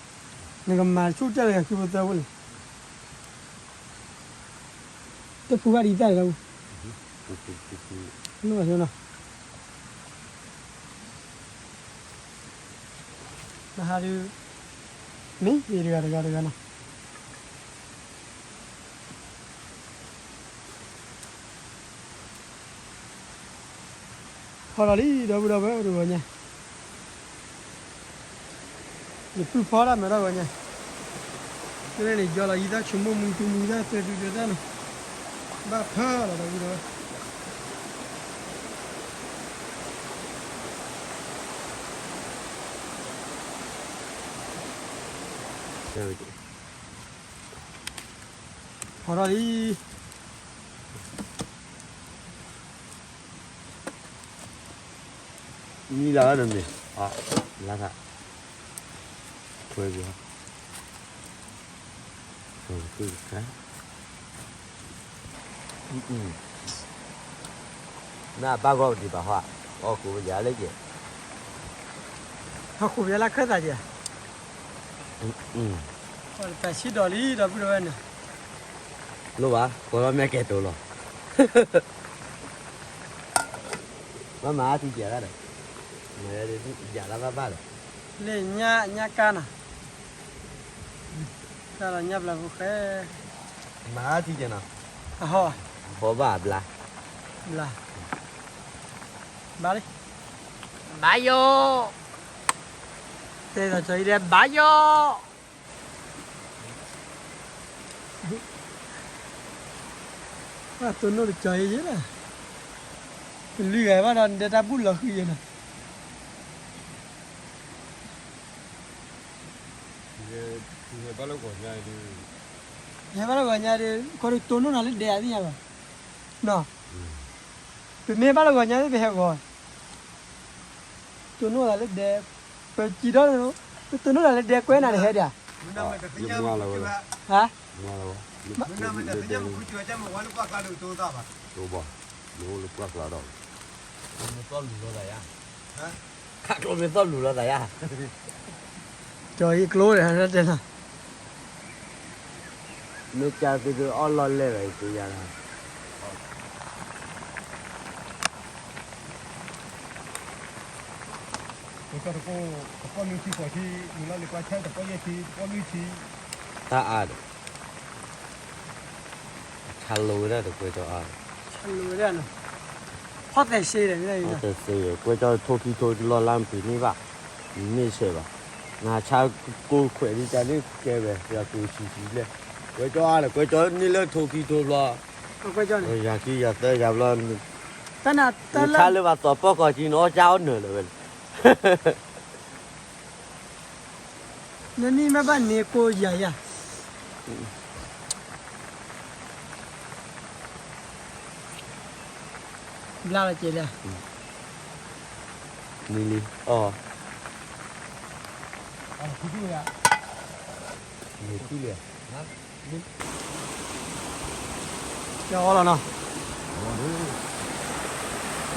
နကမၤဆူၣ်တဲလၢခံဖိသၢဖိန့ၣ်, တဖုဘၣ်ဒံးတၢ်တဂၤ, မ့ၢ်ဘၣ်နီၤ, နဟးဒုး, မ့ၢ်တဂၤတဂၤတဂၤနီၤ. ဖီလီၤလံ ဒီပုၢ်ဒီဝဲၢ်တဂီၤညါ, ယပုၢ်ဖီတၢ်မၤတၢ်ဂီၤညါ, ကန့ၣ်န့ၣ် ယီၤလီၤယံသၣ်ဆိမိၣ်မူသူမူသၣ်သၢဒုသၢသၣ်နီၤ, ဘၣ်ဖၢလီၤ ဒီပုၢ်ဒီဝဲၢ်. ဖီထီၣ်လံ. မံလၢ်လၢနမ့ၢ် လၢ်သး ခွဲးဘၣ် နဘၣ်ဂီၢ်ပဒံးဘၣ်ဟီ, အီၣ်ကိးပယၤလၢက့ၤ, ဟီၣ်ခိၣ်ပယၤလၢခၢၣ်သးက့ၤ, တၢ်ဆံးဒီးလံ ဒီပုၢ်ဒီဝဲၢ်န့ၣ်, လိၣ်ဘၣ် ကိးလီၤမ့ၢ်ကဲတိၤလီၤ, ဘၣ်မၤအါထံကဲၤဒၣ်ဒီး, မၤယၤလၢဘၣ်ဘၣ်ဒီး, လၢညါညါကါနီၤ, တၢ်လီၤညါပျၢၤဖိဃဲ, မၤအါထံကဲၤနီၤ, အဟီ, ဘီဘၣ်အဘျါ, ဘျါ, ဘၣ်လံ, ဘၣ်ယိၣ်, တဲဒီးကၠီအံၤဒဲး ဘၣ်ယိၣ် တိၢ်နီၣ်တကၠီအံၤယဲလီၤ, ပလုၢ်ဂၤဘၣ်ဒီး နဒဲတၢ်ဘူၣ်လီၤဃံယဲနီၤ, ယဟဲဘၣ်လၢဂီၤညါဒီး, ယဟဲဘၣ်လၢဂီၤညါဒီး ခီဒုးတိၢ်နီၣ်နၤလၢဒဲအသ့ၣ်ညါဘၣ်, နီၤ, ပမ့ၢ်ဘၣ်လၢဂီၤညါသ့ၣ် ပဟဲဂီၤ တိၢ်နီၣ်သးလၢဒဲ, ပစံးဒီး, ပတိၢ်နီၣ်သးလၢဒဲကွဲနၤန့ၣ်ဟဲဒၣ်ဧါ, ဟါ, မ့ၢ်နမ့ၢ်တသ့ၣ်ညါမူခူကၠီဝဲကမ့ၢ်ဝဲလၢပှၢ်ကျါဒီးတိၢ်သးဘၣ်, တိၢ်ဘၣ်, မ့ၢ်အိၣ်လၢပှၢ်ကျါဒီး, မ့ၢ်သီၣ်လူၤလီၤသးယါ, ခးကျိမ့ၢ်သီၣ်လူၤလီၤသးယါ, ကၠီအံၤကျိဒီးတဲနီၤ မ့ၢ်ကၢ်သုတအီၣ်လီၢ်လဲၢ်ဘၣ်အံၤ သ့ယါလီၤ, ပကီၢ်တကိး တပီၢ်လွံၢ်ဆံဃိးဆံ, မုၢ်လီၤလံၤကွၢ်ဆၢတပီၢ်ယဲၢ်ဆံ တပီၢ်လွံၢ်ဆံ, တၢ်အါဒီး, ဆါလိၤဝဲဒၣ်တကွဲကၠီအါဒီး, ဖီၣ်သဲးစ့ဒီး, ဖီၣ်သဲးစ့ဒီး ကွဲကၠီထိခံထိလီၤလါမပှ့ၤန့ၢ်ဘၣ်, မ့ၢ်ဆဲးဘၣ်, နဆါကိးခွဲးဒ်တၢ်န့ၣ်ကဲဝဲ ယၤကိးဆံဆံဘျဲၣ်, ကွဲကၠီအါဒီး ကွဲကၠီန့ၢ်လၢထိခံထိဘျီ ယၤခံယၤသၢယၤဘျီ, နဆါလၢဘၣ်သီၣ်ပီၢ်ကီၢ်ကံ နအီၣ်ကၠၢ်အီၣ်နၢၤလၢၤဝဲန့ၣ်, နနံၣ်မ့ၢ်ဘၣ်န့ၢ်ကိးယၤယၤ ဘျါလီၤက့ၤလံ, နံၤလံ, အီၣ်, နံၤလံ, ကၠီအီၣ်လီၤနီၤ, ကဲ ဒီပုၢ်ဒီဝဲၢ်ဧၢ, ခွဲးလီၤ ခွဲးလီၤလီၤ, ညၣ်ပျၢ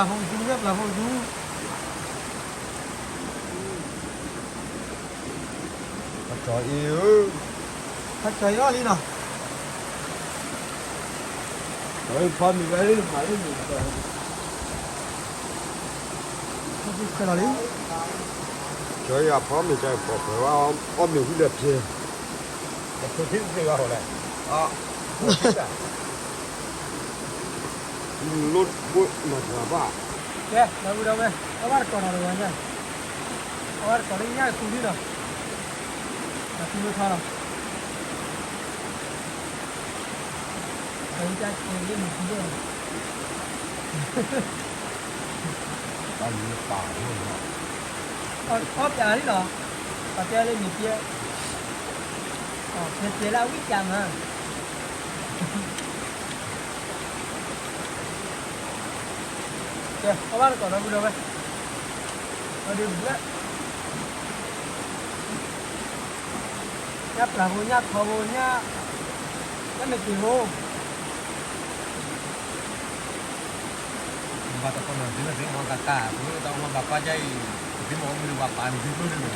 ၤဖိသူ ညၣ်ပျၢၤဖိသူ ဟဲကၠီအံၤဧၢ, ဟဲကၠီအံၤအီၣ်လံနီၤ, ဖီမ့ၤဝဲလၢမၤလၢမ့ၤ, ခွဲးလီၤလံ, ကၠီအံၤအဖီမ့ၤကၠီအံၤ ပိာ်ခွဲးဝဲ အီၣ်မ့ၤဝံၤလၢဖျဲ အဖိသ့ၣ်သ့ၣ်ဝဲဟီလဲၣ်, အဖိသ့ၣ်, လိၣ်ဘိၣ်မၤတဂၤဘၣ်, ကဲ ဒီပုၢ်ဒီဝဲၢ် အဝဲတကိးနီၤတဂၤညါ, အဝဲတကိးလၢညၣ်သူလံနီၤ, အသူလၢထီလီၤ, အဝဲကဲလၢမ့ၢ်သူလီၤ အီၣ်ပျးလံနီၤ, ပှၤတဲလၢမ့ၢ်ပျဲ, ပျဲလၢအဝံၣ်ပျးမး, ကဲ အီၣ်ဘၣ်တကိးဒီပုၢ်ဒီဝဲၢ်, အီၣ်ဒုးဘျဲၣ် ညၣ်ပျၢၤဖိ ညၣ်ထီဖိ ညၣ်, ညၣ်မ့ၢ်တ့ၢ်ဖိ, ဘၣ်တကိးနီၤ ဒ်လၢသ့ၣ်မီၤကကါ ပတၢ်မီၤဘၣ်ကွၢ်ဒ်အံၤ, ပသ့ၣ်မီၤမ့ၢ်ဘၣ်ပာ်န့ၣ် ဒ်သိးန့ၣ်, မီၤ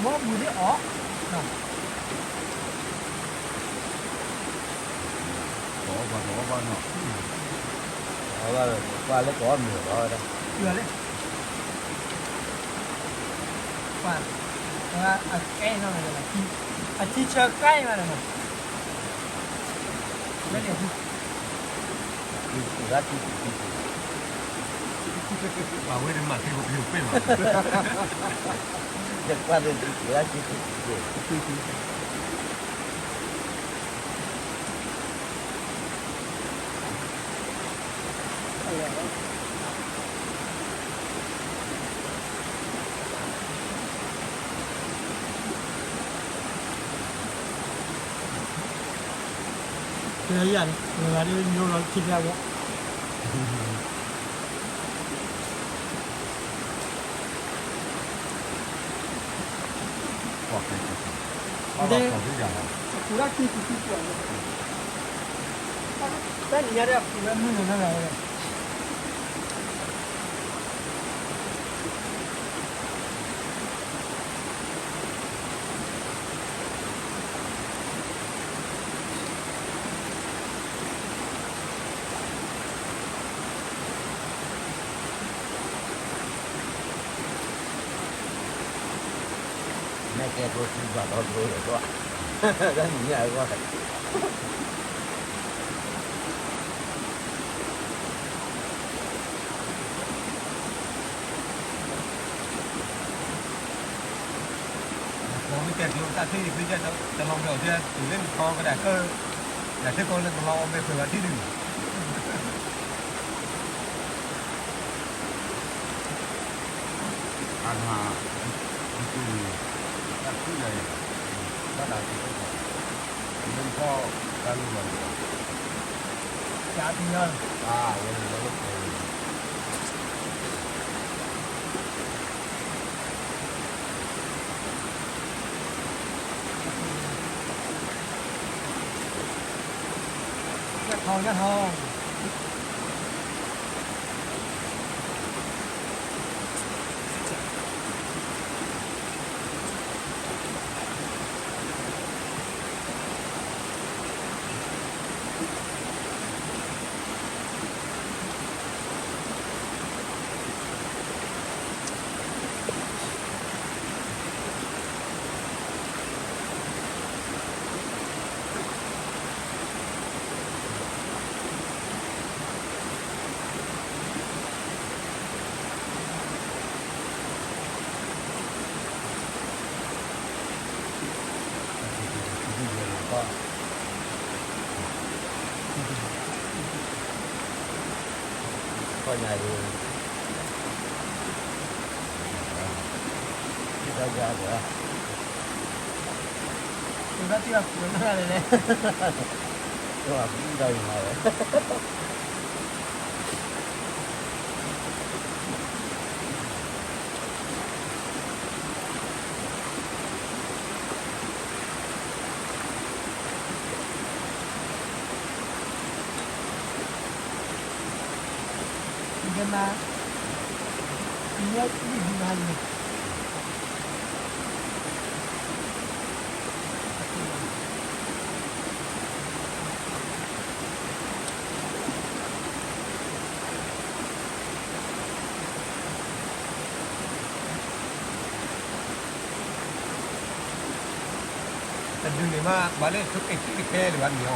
ဘူၣ်ဒ်အီၤ, တအီၣ်ဘၣ်တအီၣ်ဘၣ်နီၤ, အီၣ်ဘၣ်ကွၢ်လၢတအီၣ်မ့ၢ်ဘၣ်ဝဲဒၣ်, ကွၢ်, အကဲနီၤ, အထံဆၢကဲမးနီၤ, လၢန့ၣ် ပှၤဝဲဒၣ်မၤသ့ၣ်ကပျံၤပ့ၢ်မး, ယကွၢ်သ့ၣ်ပျံၤပ့ၢ် ယၤန့ၣ် မ့ၢ်ဘၣ်ဒ်ညိလီၤထံကျါဝဲ ဒ် အပူၤဒၣ်ခံဆံခံပျီၢ်လီၤ, တၢ်နံၤညါဒ်အပူၤဝဲမုၢ်နုာ်နီၢ်ဂၤဝဲ မ့ၢ်ကဲဖိသံဘၣ်ဒီးဒိယဲၢ်ဘၣ်, တၢ်နံၤညါအဂီၢ် မ့ၢ်တဲကျိၤတၢ်ထံၣ်ယသ့ၣ်ညါ တလီၤပျီၢ်သ့ တုၤလၢနထီကဒၣ်ကၢၢ် နထံၣ်ကီလၢနလီၤအီၤမ့ၢ်ပှဲၤဘၣ်ထံၣ်ဒုး အနၤ ဒ်က့ၤ တၢ်ထံၣ်ယၤအံၤ ဘၣ်သးသ့ၣ်တဖၣ် လၢနထီတၢ်လီၢ်လီၤန့ၣ် ယၤသ့ၣ်ညါ အဝဲန့ၣ်လီၤလၢပှဲၤ ညၣ်ထီ ညၣ်ထီ တဒုန့ၣ်မး ဘၣ်လၢထိၣ်ကဲၤထံတကဲလၢၤဘၣ်န့ၣ်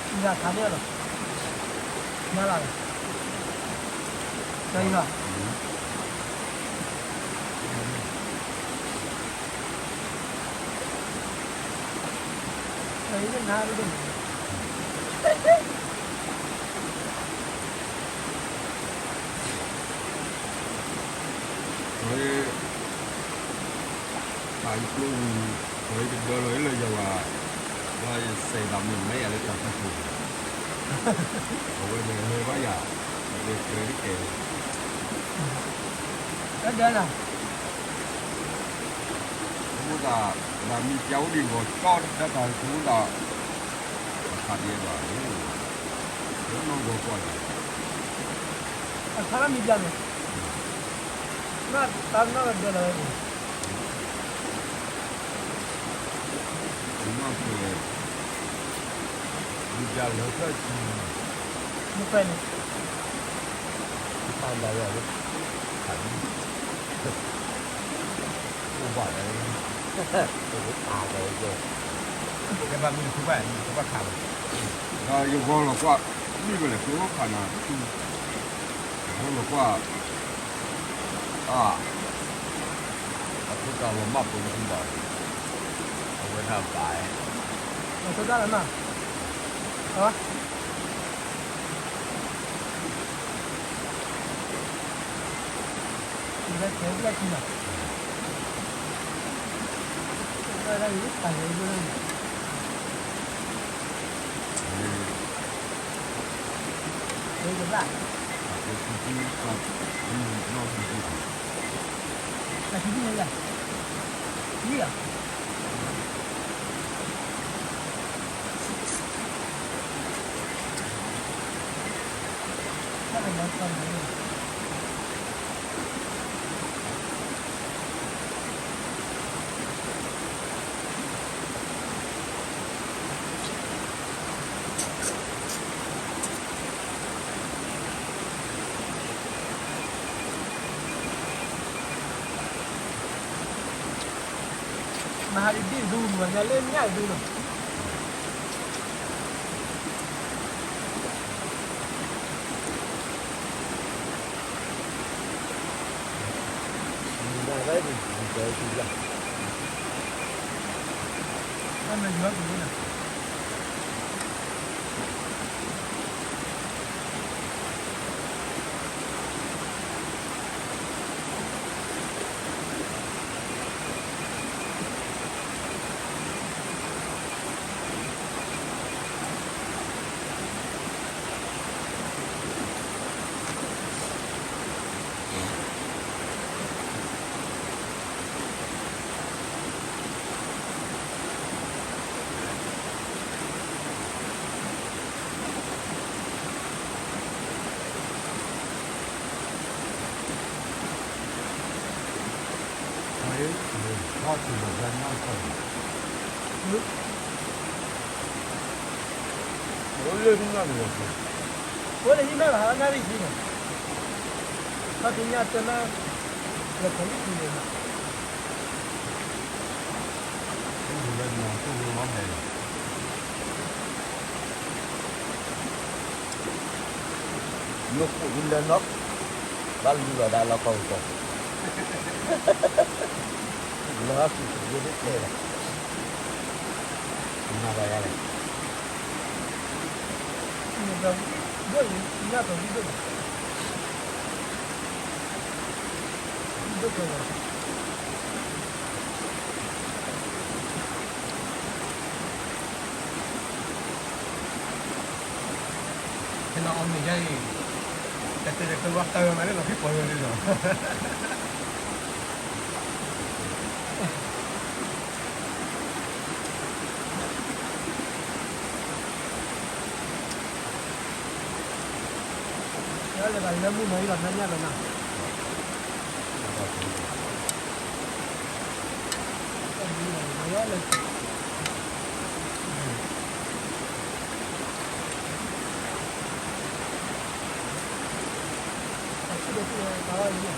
အီၤ ယၤခါန့ၣ်လီၤ မၤလၢ်လီၤ တၢ်အံၤလီၤ တၢ်အံၤနၤဒ်န့ၣ် အဝဲ တၢ်အံၤကျိဝံၤ အဝဲကဒၢလီၤလၢယဝၤ ဒီးယစဲးသးမုာ်မဲယၤလၢတၢ်သံကွံာ် အဝဲန့ၣ်ဟဲဘၣ်ယၤ ယကြၢးတကဲ တဒၢလီၤ မ့ၢ်သး ဒ်မံၤပျၢ်အိၣ်ဒံးဂီၤကၠီတၢ်တၢ်ဆိကမိၣ်သး အခါဒံးဘၣ်န့ၣ် လၢနီၢ်ဂီၤကွၢ်န့ၣ် အခါလၢမံၤပျၢ်န့ၣ် နီၢ်တၢ်နီၢ်ကဒၢလီၤဝဲန့ၣ် နီၢ်ကဲ မံၤပျၢ်လၢဖျၢၣ်ဆူ မ့ၢ်ပဲန့ၣ် တၢ်ဘၣ်ဝဲလၢ ခါဒံး အိၣ်ဘၣ်လၢ တၢ်ကဲကဲ ကဲဘၣ်မ့ၢ်တခိၣ်ဘၣ် မ့ၢ်တခိၣ်ဘၣ်ခါလီၤ ဒီးယဂီၤလီၤကွၢ် မ့ၢ်ဘၣ်လဲၣ် ကျိခါနၤ ယဂီၤလီၤကွၢ် အါ အခိၣ်တၢ်လီၤမၢ်ပိာ်မုၣ်ဘၣ် အဝဲဒၣ်ဘၣ် အခိၣ်တၢ်လီၤမၢ် အဝဲ ယကဲကဲကံလီၤ မဟါဒ်ဒ်ဒူၣ်မၤညါလၢညၣ်ဒူၣ်လီၤ. အိၣ်လၢနၢ်ရံၣ်ဆံန့ၣ်, ဘၣ်သ့ၣ်ညါတဲမး, လဲၤထီၣ်လံထံန့ၣ်မး, လၢနၢ်ရံၣ်ဆံန့ၣ် မ့ၢ်ပူၤလၢနီၢ်, ဘၣ်လူလီၤဒၣ်လီၢ်ကီၢ်ပူၤကီၢ်, လီၤဟီၣ်ဆူၣ်တဘ့ၣ်တတဲလီၤ, မၤဘၣ်ယၤလဲၣ်, ဒိၣ်ညါပှၤဒိၣ်, ဟဲလီၤအီၣ်မ့ၤယါအံၤ, တတဲတတဲဝဲတၢ်မၤလၢလီၤဖံးပီၤလီၤဒ်လီၤ. လၢမုၢ်မၤအံၤလီၤ မ့ၢ်ညါလီၤနီၤ.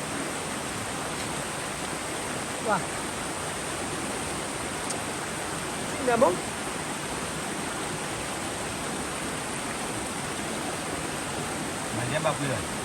ဝါ, နမ့ၢ် မၤဒ်ဘၣ်ကွံာ်လီၤ.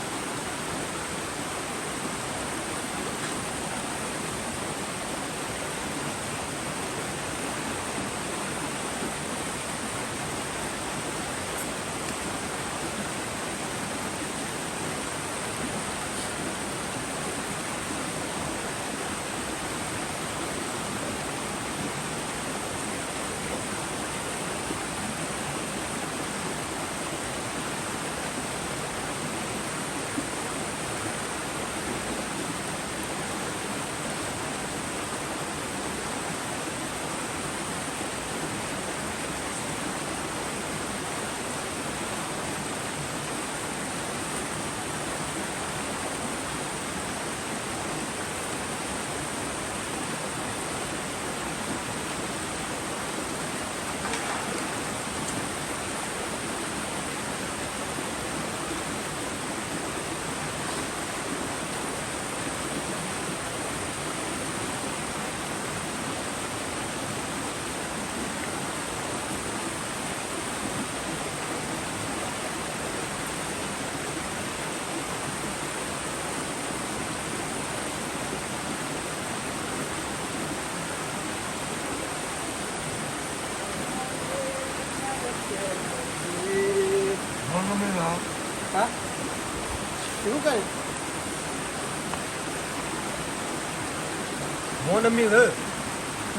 Morning, sir.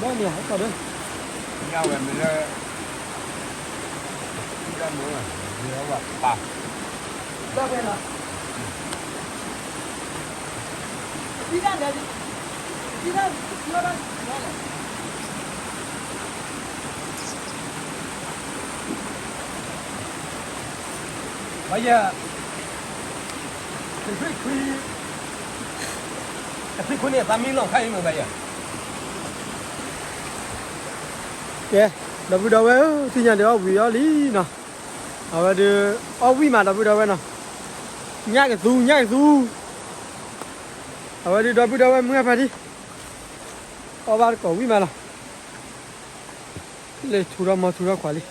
ဘၣ်မ့ၢ်ဟဲကီၢ်ဒီး ညၣ်ဝဲမ့ၢ်လၢ ပ ဘၣ်ယဲ တဆံခွံန့ၣ် သးမံလီၤခါအံၤမ့ၢ်ဘၣ်ယဲ ကဲ ဒီပုၢ်ဒီဝဲၢ်ဧၢ သ့ၣ်ညါဒီးအီၣ်ဝံၤအီၣ်လံနီၤ, အဝဲဒုး အီၣ်ဝံၣ်မးဒီပုၢ်ဒီဝဲၢ်နီၤ, ညၣ်ကသူ ညၣ်ကသူ, အဝဲဒုးဒီပုၢ်ဒီဝဲၢ်မုၢ်အဖါတံၢ် အီၣ်ဘၣ်တကိးဝံၣ်မးလီၤ, လၢထူထီၣ်မီထူထီၣ်ခွးလံ, မီထူထီၣ်ခွး,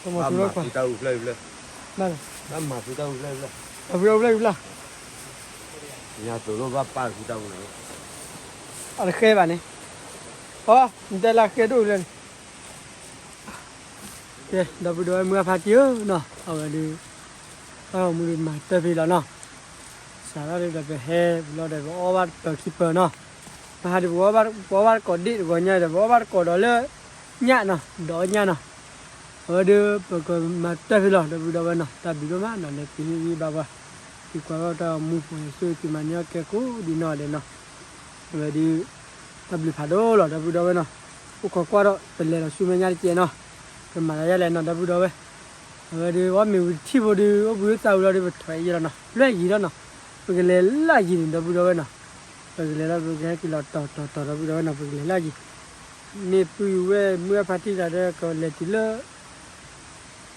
ဘၣ်မၤသုတၢ်အူဖျၢၣ်အူဖျၢၣ်, ဘၣ်မၤသုတၢ်အူဖျၢၣ်အူဖျၢၣ်, အူဖျၢၣ်အူဖျၢၣ်, ညါသိးလိၣ်ဘၣ်ပာ်သုတၢ်အူန့ၣ်, အတဃဲဘၣ်န့ၣ်, အီ နတဲလၢဃဲဒိၣ်ဖျၢၣ်န့ၣ် ကဲ ဒီပုၢ်ဒီဝဲၢ်မုၢ်အဖါတံၢ်ဧၢနီၤ, အဝဲဒုး တၢ်ဂီၤမူဒုးမၤတၢ်ဖဲလီၤနီၤ, စးထီၣ်ဒုးဒီးပဟဲပလီၢ်ဒီးပအီၣ်ဘၣ်ပၢၤခံပၢၤနီၤ, မဟါဒုး ပအီၣ်ဘၣ်တကိးဒ့ၣ်တကိးညၣ်ဒီး ပအီၣ်ဘၣ်တကိးဒီးလၢ ညၣ်နီၤ ဒီးအီၣ်ညၣ်နီၤ, အဝဲဒုး ပကမၤတၢ်ဖဲလီၤ ဒီပုၢ်ဒီဝဲၢ်နီၤ, တၢ်ဘျုးဒိၣ်မးနီၤ လဲၤက့ၤဟ့ၣ်ဂံၢ်ဘါပှၤ, က့ၤကွၢ်ထီၣ်တၢ်ဂီၤမူ ပှၤသုးက့ၤမၤန့ၢ်အီၣ်ကဲကိးဒံးနီၢ်ဒဲးနီၤ, အဝဲဒုး တၢ်ဘျုးဖးဒိၣ်လီၤ ဒီပုၢ်ဒီဝဲၢ်နီၤ, အိၣ်ခိးကွၢ်ဒီး ပလဲၤလီၤဆူမဲာ်ညါတကဲးနီၤ, ပမၤလၢယလဲၣ်နီၤ ဒီပုၢ်ဒီဝဲၢ်, အဝဲဒုး အီၣ်မ့ၤဝံၤတထံၣ်ဖိဒုး အိၣ်ဘှံးအိၣ်သါဝံၤလီၤဒုး ပထီၣ်အံၤလီၤနီၤ, လွဲၢ်ယံၤလီၤနီၤ, ပကလဲၤလၢယံၤန့ၣ် ဒီပုၢ်ဒီဝဲၢ်နီၤ, ပကလဲၤလီၤ ပကဟဲက့ၤလီၤတီၤတီၤတီၤ ဒီပုၢ်ဒီဝဲၢ်နီၤ ပကလဲၤလၢယံၤ, န့ၢ်ပုၢ်ဝဲၢ်မုၢ်အဖါတံၢ်တၢ်ဒီးကလဲၤတုၤလၢ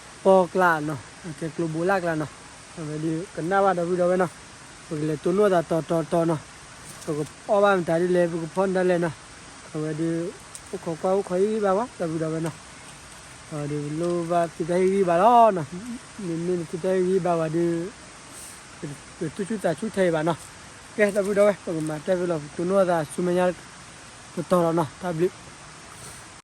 ပီကျါနီၤ, အကဲကျိဘိလၣ်ကျါနီၤ, အဝဲဒုးကနၣ်ဘၣ်ဒီပုၢ်ဒီဝဲၢ်နီၤ, ပကလဲၤတိၢ်နီၣ်သးတီၤတီၤတီၤနီၤ, ပကအီၣ်ဘၣ်မတၤဒ်လဲၣ် ပကဖီမတၤလဲၣ်နီၤ, အဝဲဒုး အိၣ်ခိးကွၢ်အိၣ်ခိးဟ့ၣ်ဂံၢ်ဘါဝဲ ဒီပုၢ်ဒီဝဲၢ်နီၤ, အဝဲဒုးလိၣ်ဘၣ်သုတၢ်ဟ့ၣ်ဂံၢ်ဘါလီၤနီၤ, မ့မ့ၢ်နသုတၢ်ဟ့ၣ်ဂံၢ်ဘါဝဲဒုး ပသူၣ်ဆူၣ်သးဆူၣ်ထဲအံၤဘၣ်နီၤ, ကဲ ဒီပုၢ်ဒီဝဲၢ် ပကမၤတၢ်ဖဲလီၤ ပတိၢ်နီၣ်သးဆူမဲာ်ညါ တတီၤလီၤနီၤ, တၢ်ဘျုး